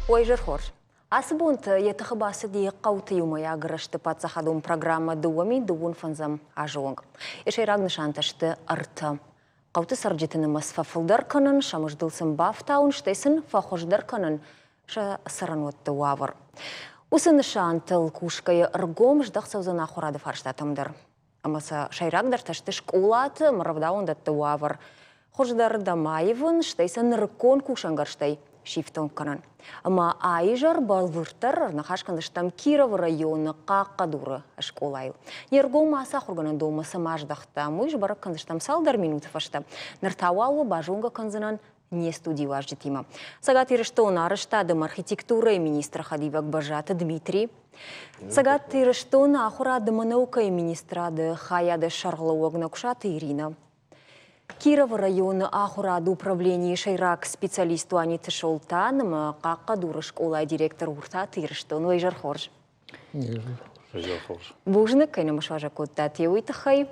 Уӕ изӕр хорз. Ацы бонты йӕ тыхы бацыди хъӕуты иумӕйаг рӕзты паддзахадон программӕ 2025 азы онг. Йӕ сӕйраг нысантӕ сты ӕртӕ. Хъӕуты цӕрджыты нымӕц фӕфылдӕр кӕнын, сӕ мыздыл сын бафтауын, стӕй сын фӕхуыздӕр кӕнын сӕ цӕрӕнуӕтты уавӕр. Уыцы нысантыл кусгӕйӕ ӕргом здӕхт цӕудзӕн ахуырады фарстатӕм дӕр. Ӕмӕ сӕ сӕйрагдӕртӕ сты скъолаты ӕмӕ рӕвдауӕндӕтты уавӕр хуыздӕрдӕм аивын, стӕй сӕ нырыккон кусӕнгӕрзтӕй сифтонг кӕнын. Ӕмӕ аизӕр бӕлвырддӕр ӕрныхас кӕндзыстӕм Кировы районы Хъахъхъӕдуры скъолайыл. Не ргом ацы ахуыргӕнӕндонмӕ цӕмӕ аздӕхтам, уый сбӕрӕг кӕндзыстӕм цалдӕр минуты фӕстӕ. Ныр та уал уӕ базонгӕ кӕндзынӕн не студийы уазджытимӕ. Цӕгат Ирыстоны арӕзтады ӕмӕ архитектурӕйы министры хӕдивӕг Бӕззаты Дмитрий, Цӕгат Ирыстоны ахуырады ӕмӕ наукӕйы министрады хайады сӕргълӕууӕг Нӕкуысаты Иринӕ, Кировы районы ахуырады управленийы сӕйраг специалист Уаниты Солтан ӕмӕ Хъахъхъӕдуры скъолайы директор Уртаты Ирыстон. Уӕ изӕр хорз! Бузныг, кӕй нӕм суазӕг кодтат, уый тыххӕй.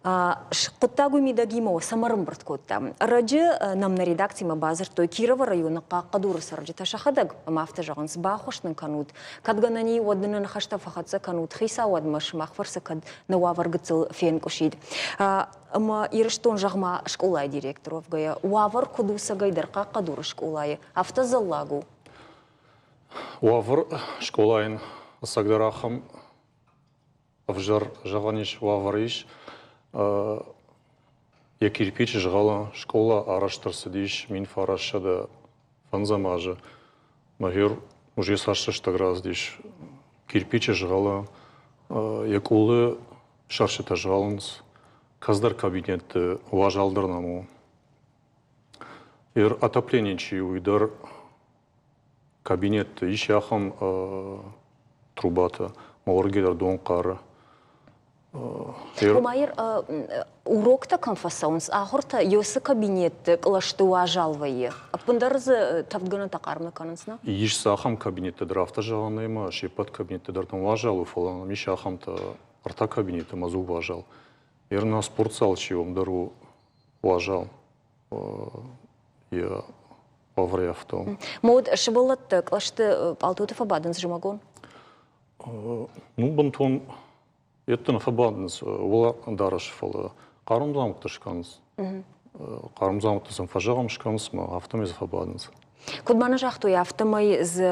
Хъуыддаг уый мидӕгимӕ у, цӕмӕ ӕрӕмбырд кодтам. Ӕрӕджы нӕм нӕ редакцимӕ бадзырдтой Кировы районы Хъахъхъӕдуры цӕрджытӕ сӕхӕдӕг ӕмӕ афтӕ зӕгъынц, баххуыс нын кӕнут, кӕд гӕнӕн и, уӕд нын нӕ ныхӕстӕ фӕхӕццӕ кӕнут хицауадмӕ, сымах фӕрцы кӕд нӕ уавӕр гыццыл фенкъуысид. Ӕмӕ Ирыстон, зӕгъ-ма, скъолайы директор уӕвгӕйӕ, уавӕр куыд у цӕгӕйдӕр Хъахъхъӕдуры скъолайы, афтӕ дзӕллаг у? Уавӕр скъолайӕн ӕцӕгдӕр ахӕм ӕвзӕр зӕгъӕн ис, уавӕр ис. Йӕ кирпич згъӕлы скъола арӕзт ӕрцыдис 1905 азы. Мӕгуыр уже цас рӕстӕг рацыдис. Кирпич згъӕлы, йӕ къулы сӕрсытӕ згъӕлынц. Кӕцыдӕр кабинетты уазалдӕр нӕм у. Отопление чи у, уый дӕр кабинетты ис ахӕм трубатӕ, мӕ дӕр дон хъары. Омайыр уроктӕ кӕм фӕцӕуынц, ахуыртӕ ёсы кабинетты кълӕсты уазал вӕййы. Ӕппындӕр дзы тӕвдгӕнӕнтӕ хъарм нӕ кӕнынц, нӕ? Ис дзы ахӕм кабинеттӕ дӕр, афтӕ зӕгъӕн ӕмӕ се ппӕт кабинеттӕ дӕр там уазал у, фӕлӕ нӕм ис ахӕмтӕ ӕртӕ кабинеты ӕмӕ дзы у уазал. Ерна спортзал чи у, уым дӕр у уазал йӕ уавӕрӕфтау. Мод сывӕллӕттӕ кълӕсты пъалтоты фӕбадынц зымӕгон? Ну, бынтон йедты нӕ фӕбадынц, уӕлӕ дарӕсы, фӕлӕ хъарм дзаумӕттӕ скӕнынц. Хъарм дзаумӕттӕ сын фӕзӕгъӕм скӕнынц ӕмӕ афтӕмӕй дзы фӕбадынц. Куыд ма нӕ загътой, афтӕмӕй дзы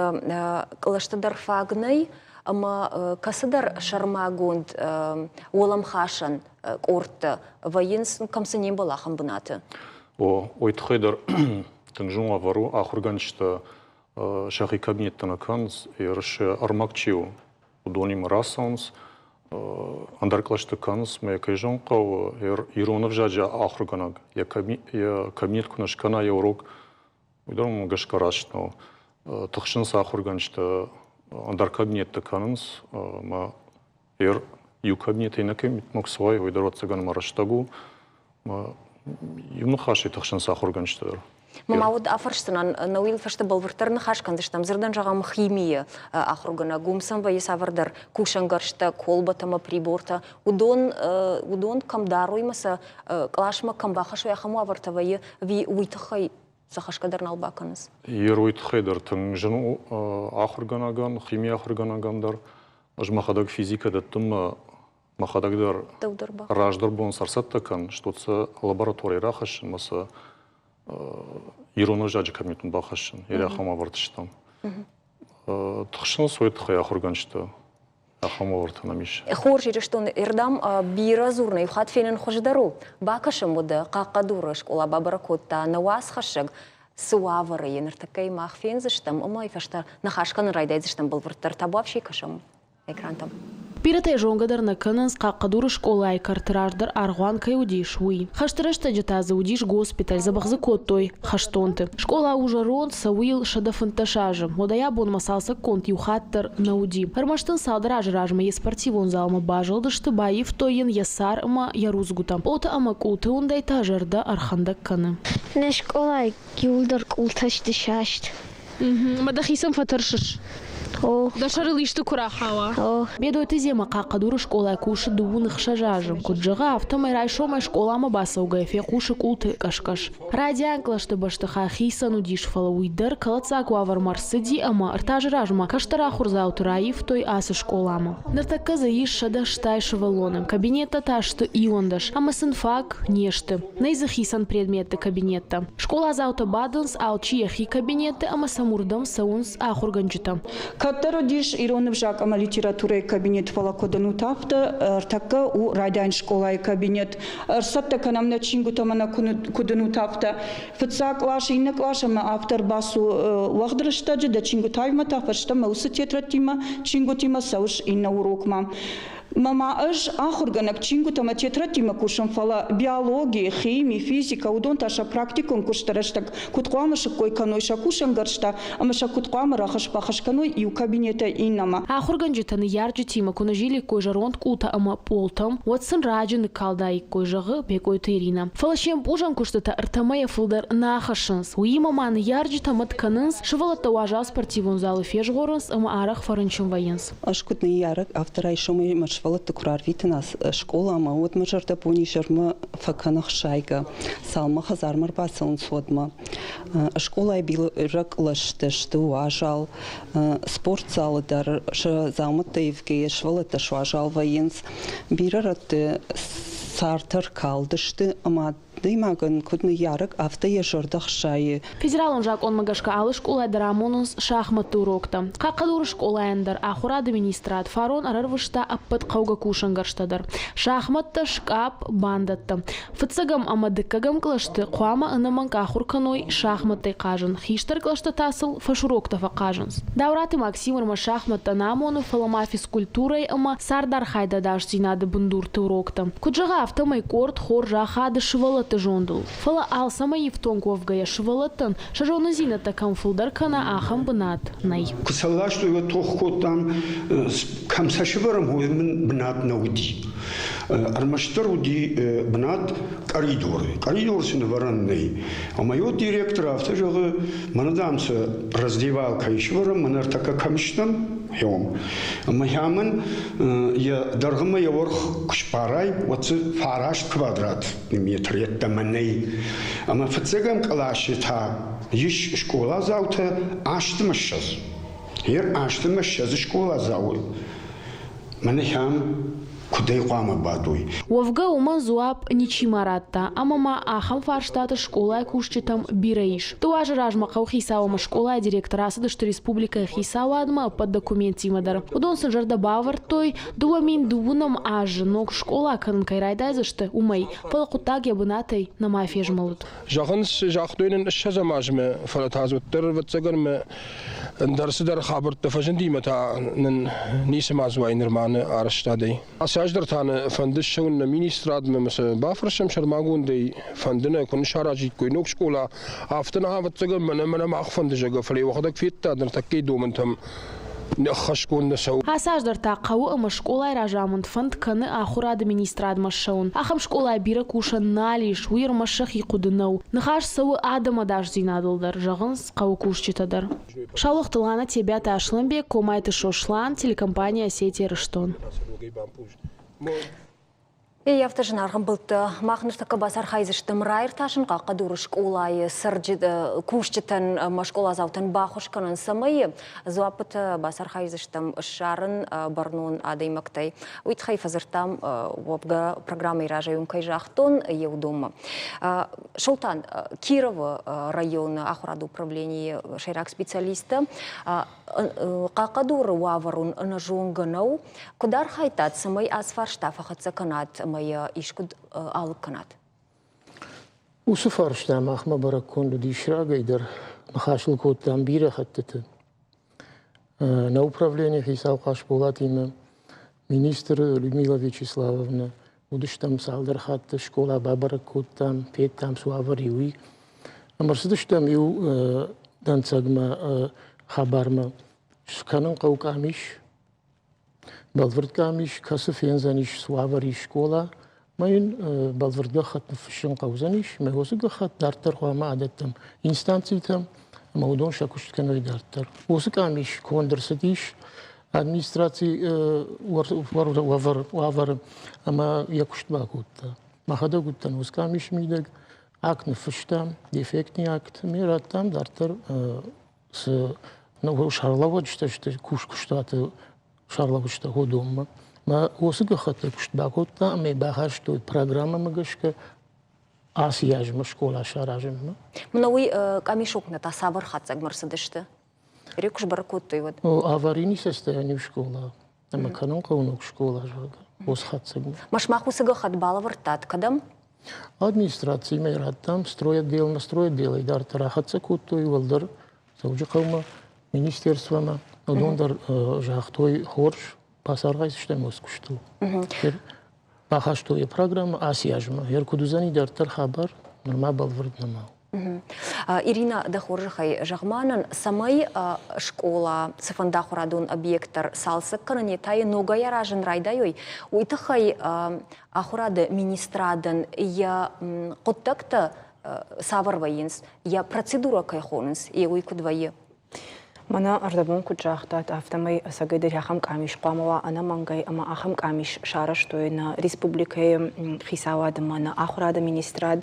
кълӕсты дӕр фаг нӕй, ӕмӕ кӕцыдӕр сӕрмагонд уӕлӕмхасӕн къордтӕ вӕййынц, кӕм цы не мбӕлы, ахӕм бынаты. О, уый тыххӕй дӕр тынг зын уавӕр у. Ахуыргӕнджытӕ сӕхи кабинеттӕ нӕ кӕнынц, ерысы ӕрмӕг чи у, уыдонимӕ рацӕуынц, ӕндӕр кълӕсты кӕнынц, мӕ кӕй зӕгъын хъӕуы, ирон ӕвзаджы ахуыргӕнӕг йӕ кабинет куы нӕ скӕна йӕ урок, уый дӕр уымӕ гӕсгӕ раст нӕу. Тыхсынц ахуыргӕнджытӕ, ӕндӕр кабинеттӕ кӕнынц, ӕмӕ иу кабинетӕй нӕ кабинетмӕ куы цӕуай, уый дӕр ӕвӕццӕгӕн мӕ рӕстӕг у. Иу ныхасӕй тыхсынц ахуыргӕнджытӕ дӕр. Мӕ уд афӕрсдзынӕн, науил фӕстӕ бӕлвырддӕр ныхас кӕндзыстӕм. Дзырдӕн зӕгъӕм, химийы ахуыргӕнӕг, уым сӕм вӕййы цавӕрдӕр кусӕнгӕрзтӕ, колбӕтӕ ӕмӕ прибортӕ. Уыдон, уыдон кӕм дарой ӕмӕ сӕ къласмӕ кӕм бахӕссой, ахӕм уавӕртӕ вӕййы, ӕви уый тыххӕй сӕ хӕсгӕ дӕр нал бакӕнынц? Уый тыххӕй дӕр тынг зын у ахуыргӕнӕгӕн, химийы ахуыргӕнӕгӕн дӕр. Ӕз мӕхӕдӕг физикӕ дӕттынмӕ мӕхӕдӕг дӕр раздӕр бон сӕрцӕттӕ кӕн, что сӕ лабораторийы рахӕссын мӕ сӕ ирон ӕвзаджы кабинетмӕ бахӕссын, или ахӕм ӕвӕрд стӕм. Тыхсынц уый тыххӕй ахуыргӕнджытӕ. Ахӕм уавӕртӕ нӕм ис. Хорз Ирыстоны ӕрдӕм бирӕ дзурын иу хатт фенын хуыздӕр у. Бакӕсӕм уӕдӕ Хъахъхъӕдуры скъола бабӕрӕг кодта нӕ уацхӕссӕг цы уавӕры йӕ ныртӕккӕйы мах фендзыстӕм ӕмӕ уый фӕстӕ ныхас кӕнын райдайдзыстӕм бӕлвырддӕр. Табуафси кӕсӕм экрантӕм. Бирӕтӕ зонгӕ дӕр нӕ кӕнынц, Хъахъхъӕдуры скъолайы кӕрты раздӕр аргъуан кӕй уыдис, уый. Хӕсты рӕстӕджы та дзы уыдис госпиталь, дзӕбӕх дзы кодтой хӕстонты. Скъола у зӕронд, цӕуы йыл 115 азы. Уӕдӕй абонмӕ цалцӕггонд иу хатт дӕр нӕ уыди. Ӕрмӕст ын цалдӕр азы размӕ йе спортивон залмӕ базылдысты, баивтой йын йӕ цар ӕмӕ йӕ рудзгуытӕ. Пъолты ӕмӕ къулты уындӕй та зӕрдӕ ӕрхӕндӕг кӕны. Не скъолайы иууылдӕр къултӕ сты саст. Ӕмӕ дӕхицӕн фӕтӕрсыс? О. Дӕ сӕрыл исты куы рахауа? О. Бедойты Зема Хъахъхъӕдуры скъолайы кусы дыууын ӕхсӕз азы. Куыд зӕгъы, афтӕмӕй райсомӕй скъоламӕ бацӕугӕйӕ фехъусы къулты къӕс-къӕс. Райдиан кълӕсты бӕстыхай хицӕн уыдис, фӕлӕ уый дӕр кӕлӕддзаг уавӕрмӕ ӕрцыди ӕмӕ ӕртӕ азы размӕ кӕстӕр ахуырдзауты раивтой ацы скъоламӕ. Ныртӕккӕ дзы ис 180 сывӕллоны, кабинеттӕ та сты 11, ӕмӕ сын фаг не сты. Нӕй дзы хицӕн предметты кабинеттӕ. Скъоладзаутӕ бадынц алчи йӕхи кабинетты ӕмӕ сӕм уырдӕм цӕуынц ахуыргӕнджытӕ. Кӕддӕр уыдис ирон ӕвзаг ӕмӕ литературӕйы кабинет, фӕлӕ куыд уынут, афтӕ ӕртӕккӕ у райдиан скъолайы кабинет. Ӕрцӕттӕ кӕнӕм нӕ чингуытӕ ӕмӕ нӕ куыд уынут, афтӕ. Фыццаг кълас, иннӕ кълас ӕмӕ афтӕ ӕрбацу уӕгъд рӕстӕджы дӕ чингуытӕй та фӕстӕмӕ уыцы тетрӕдтимӕ, чингуытимӕ цӕуыс иннӕ урокмӕ. Мӕ ма ӕз ахуыргӕнӕг чингуытӕ ӕмӕ тетрӕдтимӕ кусын, фӕлӕ биологи, хими, физикӕ, уыдон та сӕ практикон куысты рӕстӕг куыд хъуамӕ сыккой кӕной сӕ кусӕнгӕрзтӕ ӕмӕ сӕ куыд хъуамӕ рахӕсс-бахӕсс кӕной иу кабинетӕй иннӕмӕ. Ахуыргӕнджытӕ ныййарджытимӕ куы нӕ зиликкой зӕронд къултӕ ӕмӕ пъолтӕм, уӕд сын раджы ныккалдаиккой, зӕгъы Бекъойты Иринӕ. Фӕлӕ се мпъузӕн куыстытӕ ӕртӕ мӕйӕ фылдӕр нӕ ахӕссынц. Уыимӕ ма ныййарджытӕ мӕт кӕнынц, сывӕллӕттӕ уазал спортивон залы фезгъорынц ӕмӕ арӕх фӕрынчын вӕййынц. Ӕз куыд ныййарӕг, афтӕ райсомӕй мӕ сывӕллӕтты куы рарвитын скъоламӕ, уӕд мӕ зӕрдӕ бонизӕрмӕ фӕкӕны хсайгӕ, цалынмӕ хӕдзармӕ ӕрбацӕуынц, уӕдмӕ. Скъолайы бирӕ кълӕстӕ сты уазал, спортзалы дӕр сӕ дзаумӕттӕ ивгӕйӕ сывӕллӕттӕ суазал вӕййынц. Бирӕ рӕтты цартӕ ркалдысты ӕмӕ адӕймагӕн куыд ныййарӕг, афтӕ йӕ зӕрдӕ хсайы. Федералон закъонмӕ гӕсгӕ алы скъолайы дӕр амонынц шахматты уроктӕ. Хъахъхъӕдуры скъолайӕн дӕр ахуырады министрад фарон ӕрӕрвыста ӕппӕт хъӕугӕ кусӕнгӕрзтӕ дӕр. Шахмӕттӕ, скъапп, бандӕттӕ. Фыццӕгӕм ӕмӕ дыккӕгӕм кълӕсты хъуамӕ ӕнӕмӕнг ахуыр кӕной шахмӕттӕй хъазын, хистӕр кълӕстӕ та сыл фӕсуроктӕ фӕхъазынц. Дауыраты Максим ӕрмӕст шахмӕттӕ нӕ амоны, фӕлӕ ма физкультурӕйы ӕмӕ цардархайды ӕдасдзинады бындурты уроктӕ. Куыд зӕгъы, афтӕмӕй къорд хорз ахады сывӕллӕтты зондыл. Фӕлӕ алцӕмӕй ифтонг уӕвгӕйӕ сывӕллӕттӕн сӕ зонындзинӕдтӕ кӕм фылдӕр кӕна, ахӕм бынат нӕй. Куы сӕ ластой, уӕд тох кодтам, кӕм сӕ сывӕрӕм, уый мын бынат нӕ уыди. Ӕрмӕстдӕр уыди бынат къӕридоры. Къӕридор сын ӕвӕрӕн нӕй. Ӕмӕ йод директор афтӕ зӕгъы, мӕнӕ дам сӕ раздевалкӕйы сывӕрӕм, мӕнӕ ӕртӕккӕ кӕм стӕм, хеом. Ӕмӕ хӕмӕн йӕ дӕргъмӕ йӕ уӕрх куы сбарай, уӕд дзы фараст квадрат метр йеддӕмӕ нӕй. Ӕмӕ фыццӕгӕм къласы та ис скъоладзаутӕ астымӕ ссӕдз. Йе астымӕ ссӕдз скъоладзауы мӕнӕ хӕм куыдӕй хъуамӕ бадой. Уӕвгӕ уымӕн дзуапп ничима радта, ӕмӕ ма ахӕм фарстаты скъолайы кусджытӕм бирӕ ис. Дыууӕ азы размӕ хъӕуыхицау ӕмӕ скъолайы директор ацыдысты республикӕйы хицауадмӕ ӕппӕт документтимӕ дӕр. Уыдон сын зӕрдӕ бавӕрдтой, 2002 азы ног скъола кӕнын кӕй райдайдзысты, уымӕй, фӕлӕ хъуыддаг йӕ бынатӕй нӕма фезмӕлыд. Зӕгъынц, загътой нын ссӕдзӕм азмӕ, фӕлӕ та дзы уӕддӕр, ӕвӕццӕгӕн, мӕ ӕндӕр цыдӕр хабӕрттӕ фӕзындимӕ та нын ницы мадзуай нырма нӕ арӕзтадӕй. Ацы аз дӕр та нӕ фӕнды ссӕуын нӕ министрадмӕ ӕмӕ сӕ бафӕрсӕм сӕрмагондӕй, фӕнды нӕ куы саразиккой ног скъола, афтӕ нӕ, ӕвӕццӕгӕн, мӕнӕ мӕнӕ мах фӕнды, зӕгъгӕ, фӕлӕ йӕхӕдӕг федта ныртӕккӕйы домӕнтӕм ӕххӕстгонд нӕ цӕуы. Ацы аз дӕр та хъӕуы ӕмӕ скъолайы разамынд фӕнд кӕны ахуырады министрадмӕ ссӕуын. Ахӕм скъолайы бирӕ кусӕн нал ис, уый ӕрмӕст сӕхи хъуыды нӕу. Ныхас цӕуы адӕмы ӕдасдзинадыл дӕр, зӕгъынц хъӕуы кусджытӕ дӕр. Саулохты Лана, Тебиаты Аслӕнбег, Комайты Сослан, телекомпания «Осетия Ирыстон». Ӕййӕфты зынаргъ ӕмбӕлттӕ, мах ныртӕккӕ бацархайдзыстӕм раиртасын Хъахъхъӕдуры скъолайы цӕрджыты кусджытӕн ӕмӕ скъоладзаутӕн баххуыс кӕнын, цӕмӕй дзуаппытӕ бацархайдзыстӕм ссарын бӕрнон адӕймӕгтӕй. Уый тыххӕй фӕдзырдтам уӕвгӕ программӕйы разӕй уым кӕй загътон, йе уыдонмӕ. Солтан, Кировы районы ахуырады управленийы сӕйраг специалисттӕ Хъахъхъӕдуры уавӕр уын ӕнӕзонгӕ нӕу. Куыд архайдтат, цӕмӕй ацы фарста фӕхӕццӕ кӕнат ӕмӕ йӕ искуыд алыг кӕнат? Уыцы фарста махмӕ бӕрӕггонд уыдис рагӕй дӕр. Ныхас ыл кодтам бирӕ хӕттыты. Нӕ управленийы хицау Хъасболатимӕ, министр Людмила Вячеславовна уыдыстӕм цалдӕр хатты, скъола бабӕрӕг кодтам, федтам, цы уавӕр и, уый. Ӕмӕ ӕрцыдыстӕм иу дӕнцӕгмӕ хабармӕ. Скӕнын хъӕуы къамис, Бӕлвырд къамис, кӕцы фендзӕнис, цы уавӕр ис скъола, мӕ йын бӕлвырд гӕххӕтт ныффыссын хъӕудзӕнис, мӕ уыцы гӕххӕтт дарддӕр хъуамӕ адӕттӕм инстанцитӕм. ӕмӕ уыдон сӕ куыст кӕной дарддӕр. Уыцы къамис конд ӕрцыдис администрацийы уавӕры ӕмӕ йӕ куыст бакодта. Мӕхӕдӕг уыдтӕн уыцы къамисы мидӕг, акт ныффыстам, дефектный акт, ме радтам дарддӕр цы сӕргълӕууӕджытӕ сты куыстуаты сӕргълӕууджытӕ уыдонмӕ. Мӕ уыцы гӕххӕтты куыст бакодта ӕмӕ бахастой программӕмӕ гӕсгӕ ацы азмӕ скъола саразынмӕ. Мына уый къамисокнӕ та цавӕр хатдзӕгмӕ рцыдысты? Ре куы сбӕрӕг кодтой, уӕд? Аварийный состояние школа ӕмӕ кӕнын хъӕуы ног скъола, зӕгъгӕ, уыцы хатдзӕгмӕ. Ма сымах уыцы гӕххӕтт балӕвӕрдтат кӕдӕм? Администрацимӕ радтам, стройотделмӕ, стройотделӕй дарддӕр ахӕццӕ кодтой уӕлдӕр Дзӕуджыхъӕумӕ, министерствомӕ. Уыдон дӕр загътой, хорз, бацархайдзыстӕм уыцы куыстыл. Бахастой йӕ программӕ ацы азмӕ. Йӕ куыд уыдзӕни дарддӕр хабар, нырма бӕлвырд нӕма у. Ирина, дӕ хорзӕхӕй, зӕгъ-ма нын, цӕмӕй скъола, цыфӕнды ахуырадон объект дӕр цалцӕг кӕнын йе та йӕ ногӕй аразын райдайой, уый тыххӕй ахуырады министрадӕн йӕ хъуыддӕгтӕ цавӕр вӕййынц, йӕ процедурӕ кӕй хонынц, йе уый куыд вӕййы? Мӕнӕ ӕрдӕбон куыд загътат, афтӕмӕй ӕцӕгӕйдӕр ахӕм къамис хъуамӕ уа ӕнӕмӕнгӕй ӕмӕ ахӕм къамис сарӕзтой нӕ республикӕйы хицауад ӕмӕ нӕ ахуырады министрад.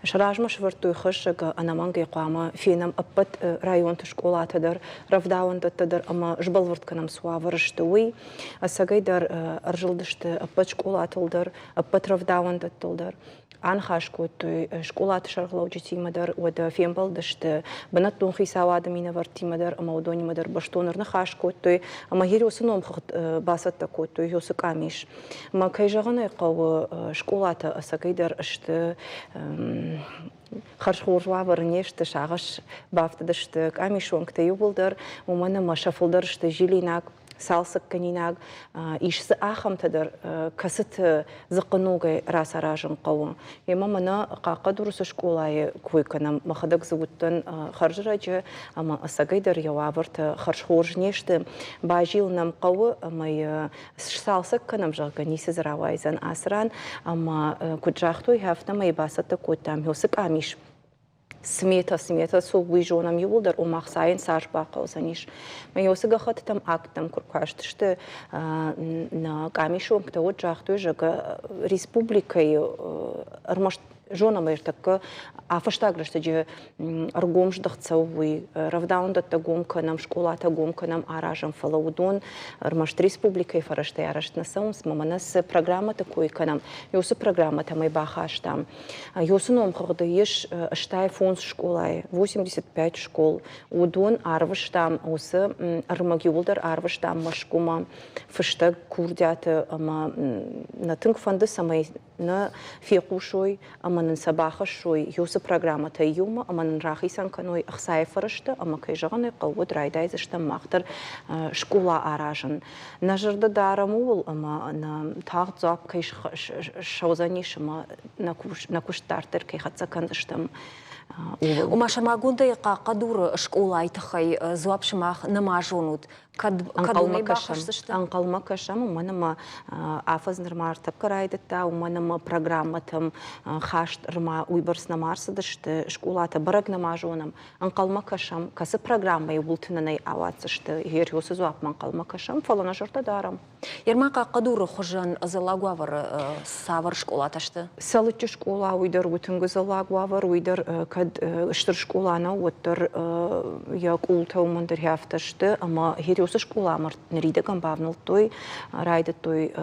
Сӕ размӕ сӕвӕрдтой хӕссӕг, ӕнӕмӕнгӕй хъуамӕ фенӕм ӕппӕт районты скъолатӕ дӕр, рӕвдауӕндӕттӕ дӕр ӕмӕ сбӕлвырд кӕнӕм, цы уавӕры сты, уый. Ӕцӕгӕйдӕр ӕрзылдысты ӕппӕт скъолатыл дӕр, ӕппӕт рӕвдауӕндӕттыл дӕр. Аныхас кодтой скъолаты сӕргълӕуджытимӕ дӕр, уӕдӕ фембӕлдысты бынӕттон хицауады минӕвӕрттимӕ дӕр ӕмӕ уыдонимӕ дӕр бӕстон ӕрныхас кодтой ӕмӕ Ересы номхыгъд бацӕттӕ кодтой уыцы къамис. Ӕмӕ кӕй зӕгъын ӕй хъӕуы, скъолатӕ ӕцӕгӕйдӕр сты хӕрзхорз уавӕры не сты, сагъӕс бафтыдысты къамисонгтӕ иууылдӕр, уымӕн ӕмӕ сӕ фылдӕр сты зилинаг цалцӕггӕнинаг, ис дзы ахӕмтӕ дӕр, кӕцыты дзыхъхъы ногӕй рацаразын хъӕуы. Емӕ мӕнӕ Хъахъхъӕдуры цы скъолайы кой кӕнӕм, мӕхӕдӕг дзы уыдтӕн хӕрзрӕджы ӕмӕ ӕцӕгӕйдӕр йӕ уавӕртӕ хӕрзхорз не сты. Базилын ӕм хъӕуы ӕмӕ йӕ сцалцӕг кӕнӕм, зӕгъгӕ, ницы дзы рауайдзӕн ацы ран. Ӕмӕ куыд загътой, афтӕмӕй бацӕттӕ кодтам уыцы къамис смета, смета цы уый зонӕм иууылдӕр, ома ӕхцайӕн цас бахъӕудзӕнис. Мӕ уыцы гӕххӕттытӕм акттӕм куы ркастысты нӕ къамисонгтӕ, уӕд загътой, зӕгъгӕ, республикӕйы ӕрмӕст зонӕм ӕртӕккӕ а фӕстаг рӕстӕджы ӕргом здӕхт цӕуы уый, рӕвдауӕндӕттӕ гом кӕнӕм, скъолатӕ гом кӕнӕм, аразӕм, фӕлӕ уыдон ӕрмӕст республикӕйы фӕрӕзтӕй арӕзт нӕ цӕуынц, ӕмӕ мӕнӕ цы программӕты кой кӕнӕм, уыцы программӕтӕм ӕй бахастам. Уыцы номхыгъды ис 85 скъолайы, 85 школ. Уыдон арвыстам, уыцы ӕрмӕг иууылдӕр арвыстам Мӕскуымӕ фыстӕг курдиаты ӕмӕ нӕ тынг фӕнды, цӕмӕй нӕ фехъусой ӕмӕ нын сӕ бахӕссой уыцы программӕтӕй иумӕ ӕмӕ нын рахицӕн кӕной ӕхцайы фӕрӕзтӕ ӕмӕ, кӕй зӕгъын ӕй хъӕуы, уӕд райдайдзыстӕм мах дӕр скъола аразын. Нӕ зӕрдӕ дарӕм ууыл, ӕмӕ нӕ тагъд дзуапп кӕй ссӕудзӕнис ӕмӕ нӕ куыст дарддӕр кӕй хӕццӕ кӕндзыстӕм, ууыл. Ома сӕрмагондӕй Хъахъхъӕдуры скъолайы тыххӕй дзуапп сымах нӕма зонут. Кӕд уымӕй бахӕсдзысты? Ӕнхъӕлмӕ кӕсӕм, уымӕн ӕмӕ афӕдз нырма ӕртӕккӕ райдыдта, уымӕн ӕмӕ программӕтӕм хаст ӕрма уыйбӕрц нӕма ӕрцыдысты, скъолатӕ бӕрӕг нӕма зонӕм. Ӕнхъӕлмӕ кӕсӕм, кӕцы программӕйы уылты нын ӕй ауадздзысты, Ерёсы дзуаппмӕ ӕнхъӕлмӕ кӕсӕм, фӕлӕ нӕ зӕрдӕ дарӕм. Ерма Хъахъхъӕдуры хуызӕн ӕдзӕллаг уавӕры цавӕр скъолатӕ сты? Цӕлыччы скъола уый дӕр у тынг ӕдзӕллаг уавӕр, уый дӕр кӕд стыр скъола нӕу, уӕддӕр йӕ къултӕ уымӕн дӕр афтӕ сты, ӕмӕ Хересы скъоламӕ ныридӕгӕн бавнӕлдтой, райдыдтой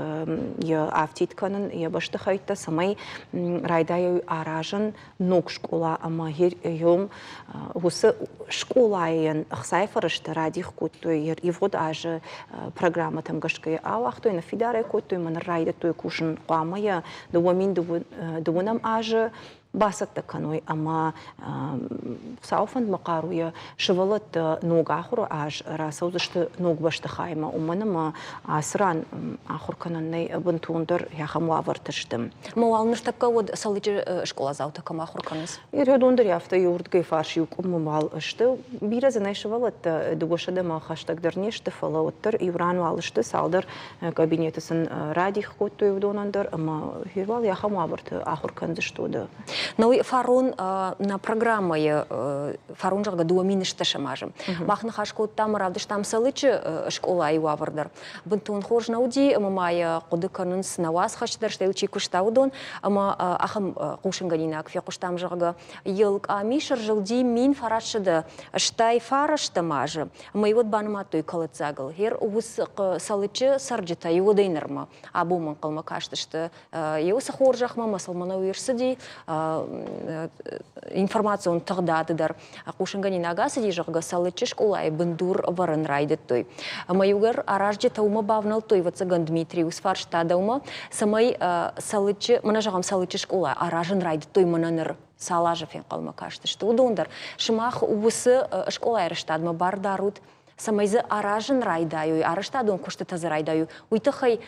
йӕ афтид кӕнын, йӕ бӕстыхӕйттӕ, цӕмӕй райдайой аразын ног скъола ӕмӕ йом уыцы скъолайӕн ӕхцайы фӕрӕзтӕ радих кодтой ивгъуыд азы программӕтӕм гӕсгӕ ауагътой, ныффидар кодтой ӕмӕ ныр райдыдтой кусын. Хъуамӕ йӕ 2002 азы бацӕттӕ кӕной ӕмӕ Хуыцауы фӕндмӕ хъаруйӕ сывӕллӕттӕ ног ахуыры аз рацӕудзысты ног бӕстыхаймӕ, уымӕн ӕмӕ ацы ран ахуыр кӕнӕн нӕй бынтондӕр ахӕм уавӕрты сты. Ӕмӕ уал ныртӕккӕ уӕд Цӕлыччы скъоладзаутӕ кӕм ахуыр кӕнынц? Ирыдон дӕр афтӕ иуырдыгӕй фарс иу къуымы уал сты. Бирӕ дзы нӕй сывӕллӕттӕ, дыууӕсӕдӕмӕ хӕстӕгдӕр не сты, фӕлӕ уӕддӕр иу ран уал сты, цалдӕр кабинеты сын радих кодтой уыдонӕн дӕр ӕмӕ уал ахӕм уавӕрты ахуыр кӕндзысты уыдон. Науи фарон нӕ программӕйы фарон, зӕгъгӕ, 2010 азы мах ныхас кодтам, равдыстам Цӕлыччы скъолайы уавӕр дӕр. Бынтон хорз нӕ уыди, ӕмӕ ма йӕ хъуыды кӕнынц нӕ уацхӕсджытӕ дӕр, стӕй чи куыста, уыдон. Ӕмӕ ахӕм хъусынгӕнинаг фехъуыстам, зӕгъгӕ, йыл къамис ӕрзылди 1989 азы, ӕмӕ уӕд банымадтой кӕлӕддзагыл. Гъер уыцы Цӕлыччы цӕрджытӕ иуӕдӕй нырмӕ абон ӕнхъӕлмӕ кастысты Еуцы хорзӕхмӕ мӕ уый ӕрцыди информацион тыгъдады дӕр хъусынгӕнинаг ацыди, зӕгъгӕ, Цӕлыччы скъолайы бындур ӕвӕрын райдыдтой. Ӕмӕ иугӕр аразджытӕ уымӕ бавнӕлдтой, ӕвӕццӕгӕн, Дмитрий уыцы фарста дӕумӕ, цӕмӕй Цӕлыччы, мӕнӕ зӕгъӕм, Цӕлыччы скъола аразын райдыдтой мӕнӕ ныр цал азы фенхъӕлмӕ кастысты, уыдон дӕр. Сымах уыцы скъолайы арӕзтадмӕ бар дарут, цӕмӕй дзы аразын райдайой, арӕзтадон куыстытӕ дзы райдайой, уый тыххӕй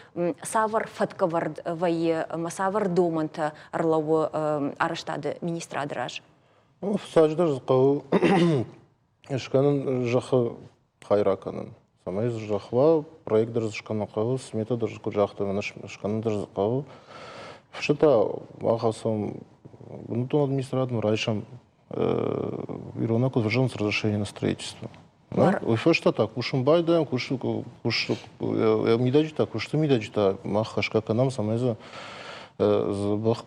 цавӕр фӕткӕвӕрд вӕййы ӕмӕ цавӕр домӕнтӕ ӕрлӕууы арӕзтады министрады раз? Ну, фыццаджыдӕр дзы хъӕуы скӕнын зӕххы хай ракӕнын. Цӕмӕй дзы зӕхх уа, проект дӕр дзы скӕнын хъӕуы, смета дӕр дзы, куыд загътам, скӕнын дӕр дзы хъӕуы. Фысты та мах ацӕуӕм бынӕттон администрадмӕ, райсӕм ирон куыд фӕзӕгъынц разрешение на строительство. Уый фӕстӕ та кусын байдайӕм, мидӕджы та, куысты мидӕджы та мах хӕсгӕ кӕнӕм, цӕмӕй дзы дзӕбӕх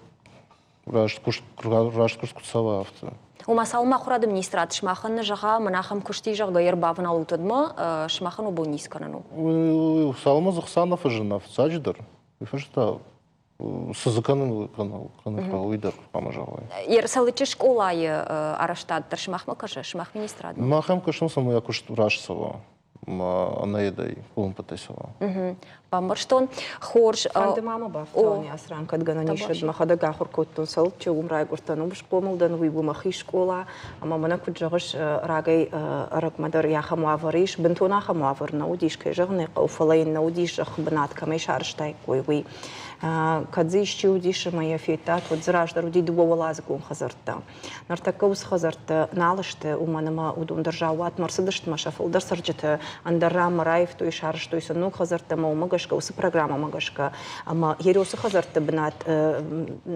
раст куыст раст куыст куыд цӕуа, афтӕ. Ома цалынмӕ ахуырады министрад сымахӕн нӕ зӕгъа, мӕн ахӕм куыст и, зӕгъгӕ, ӕрбавналут, уӕдмӕ сымахӕн уӕ бон ницы кӕнын у? Цалынмӕ дзы хца нӕ фӕзына, фыццаджыдӕр, уый фӕстӕ та цы дзы кӕнын хъӕуы, уый дӕр хъуамӕ зӕгъой. Цӕлыччы скъолайы арӕзтад дӕр сымахмӕ кӕсы, сымах министрадмӕ? Мах ӕм кӕсын, цӕмӕй куыст раст цӕуа, ӕнӕедӕй къуылымпытӕй цӕуа. Бамбӕрстон. Хорз. Фӕнды ма мӕ бафтауын ацы ран, кӕд гӕнӕн ис, мӕхӕдӕг ахуыр кодтон Цӕлыччы, уым райгуырдтӕн, уым схъомыл дӕн, уый у мӕхи скъола. Ӕмӕ мӕнӕ куыд зӕгъыс, рагӕй ӕрӕгмӕ дӕр ахӕм уавӕр ис. Бынтон ахӕм уавӕр нӕ уыдис, кӕй зӕгъын ӕй хъӕуы, фӕлӕ йын нӕ уыдис зӕххы бынат, кӕмӕй сарӕзтаиккой, уый. Кӕд дзы исчи уыдис ӕмӕ йӕ федтат, уӕд дзы раздӕр уыди дыууӕуӕладзыгон хӕдзӕрттӕ. Ныртӕккӕ уыцы хӕдзӕрттӕ нал сты, уымӕн ӕмӕ уыдон дӕр заууатмӕ ӕрцыдысты ӕмӕ сӕ фылдӕр цӕрджытӕ ӕндӕр ранмӕ раивтой, сарӕзтой сын ног хӕдзӕрттӕ ӕмӕ уымӕ гӕсгӕ, уыцы программӕмӕ гӕсгӕ ӕмӕ Ересы хӕдзӕртты бынат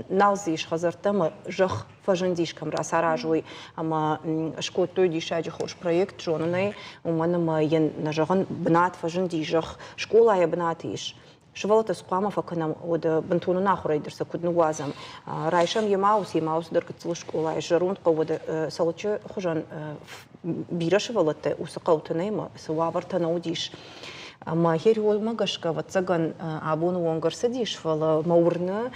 нал дзы ис хӕдзӕрттӕ ӕмӕ зӕхх фӕзындис, кӕм рацаразой ӕмӕ скодтой диссаджы хорз проект, зонын ӕй, уымӕн ӕмӕ йын, нӕ зӕгъын, бынат фӕзынди, зӕхх скъолайы бынаты ис. Сывӕллӕттӕ цы хъуамӕ фӕкӕнӕм, уӕд бынтон ӕнахуырӕй дӕр сӕ куыд ныууадзӕм. Райсӕм Емаус, Емаус дӕр гыццыл скъолайы зӕронд хъӕу уӕд Цӕлыччы хуызӕн бирӕ сывӕллӕттӕ уыцы хъӕуты нӕй ӕмӕ цы уавӕртӕ нӕ уыдис. Ӕмӕ Хериолмӕ гӕсгӕ, ӕвӕццӕгӕн, абоны онг ӕрцыдис, фӕлӕ мӕ уырны,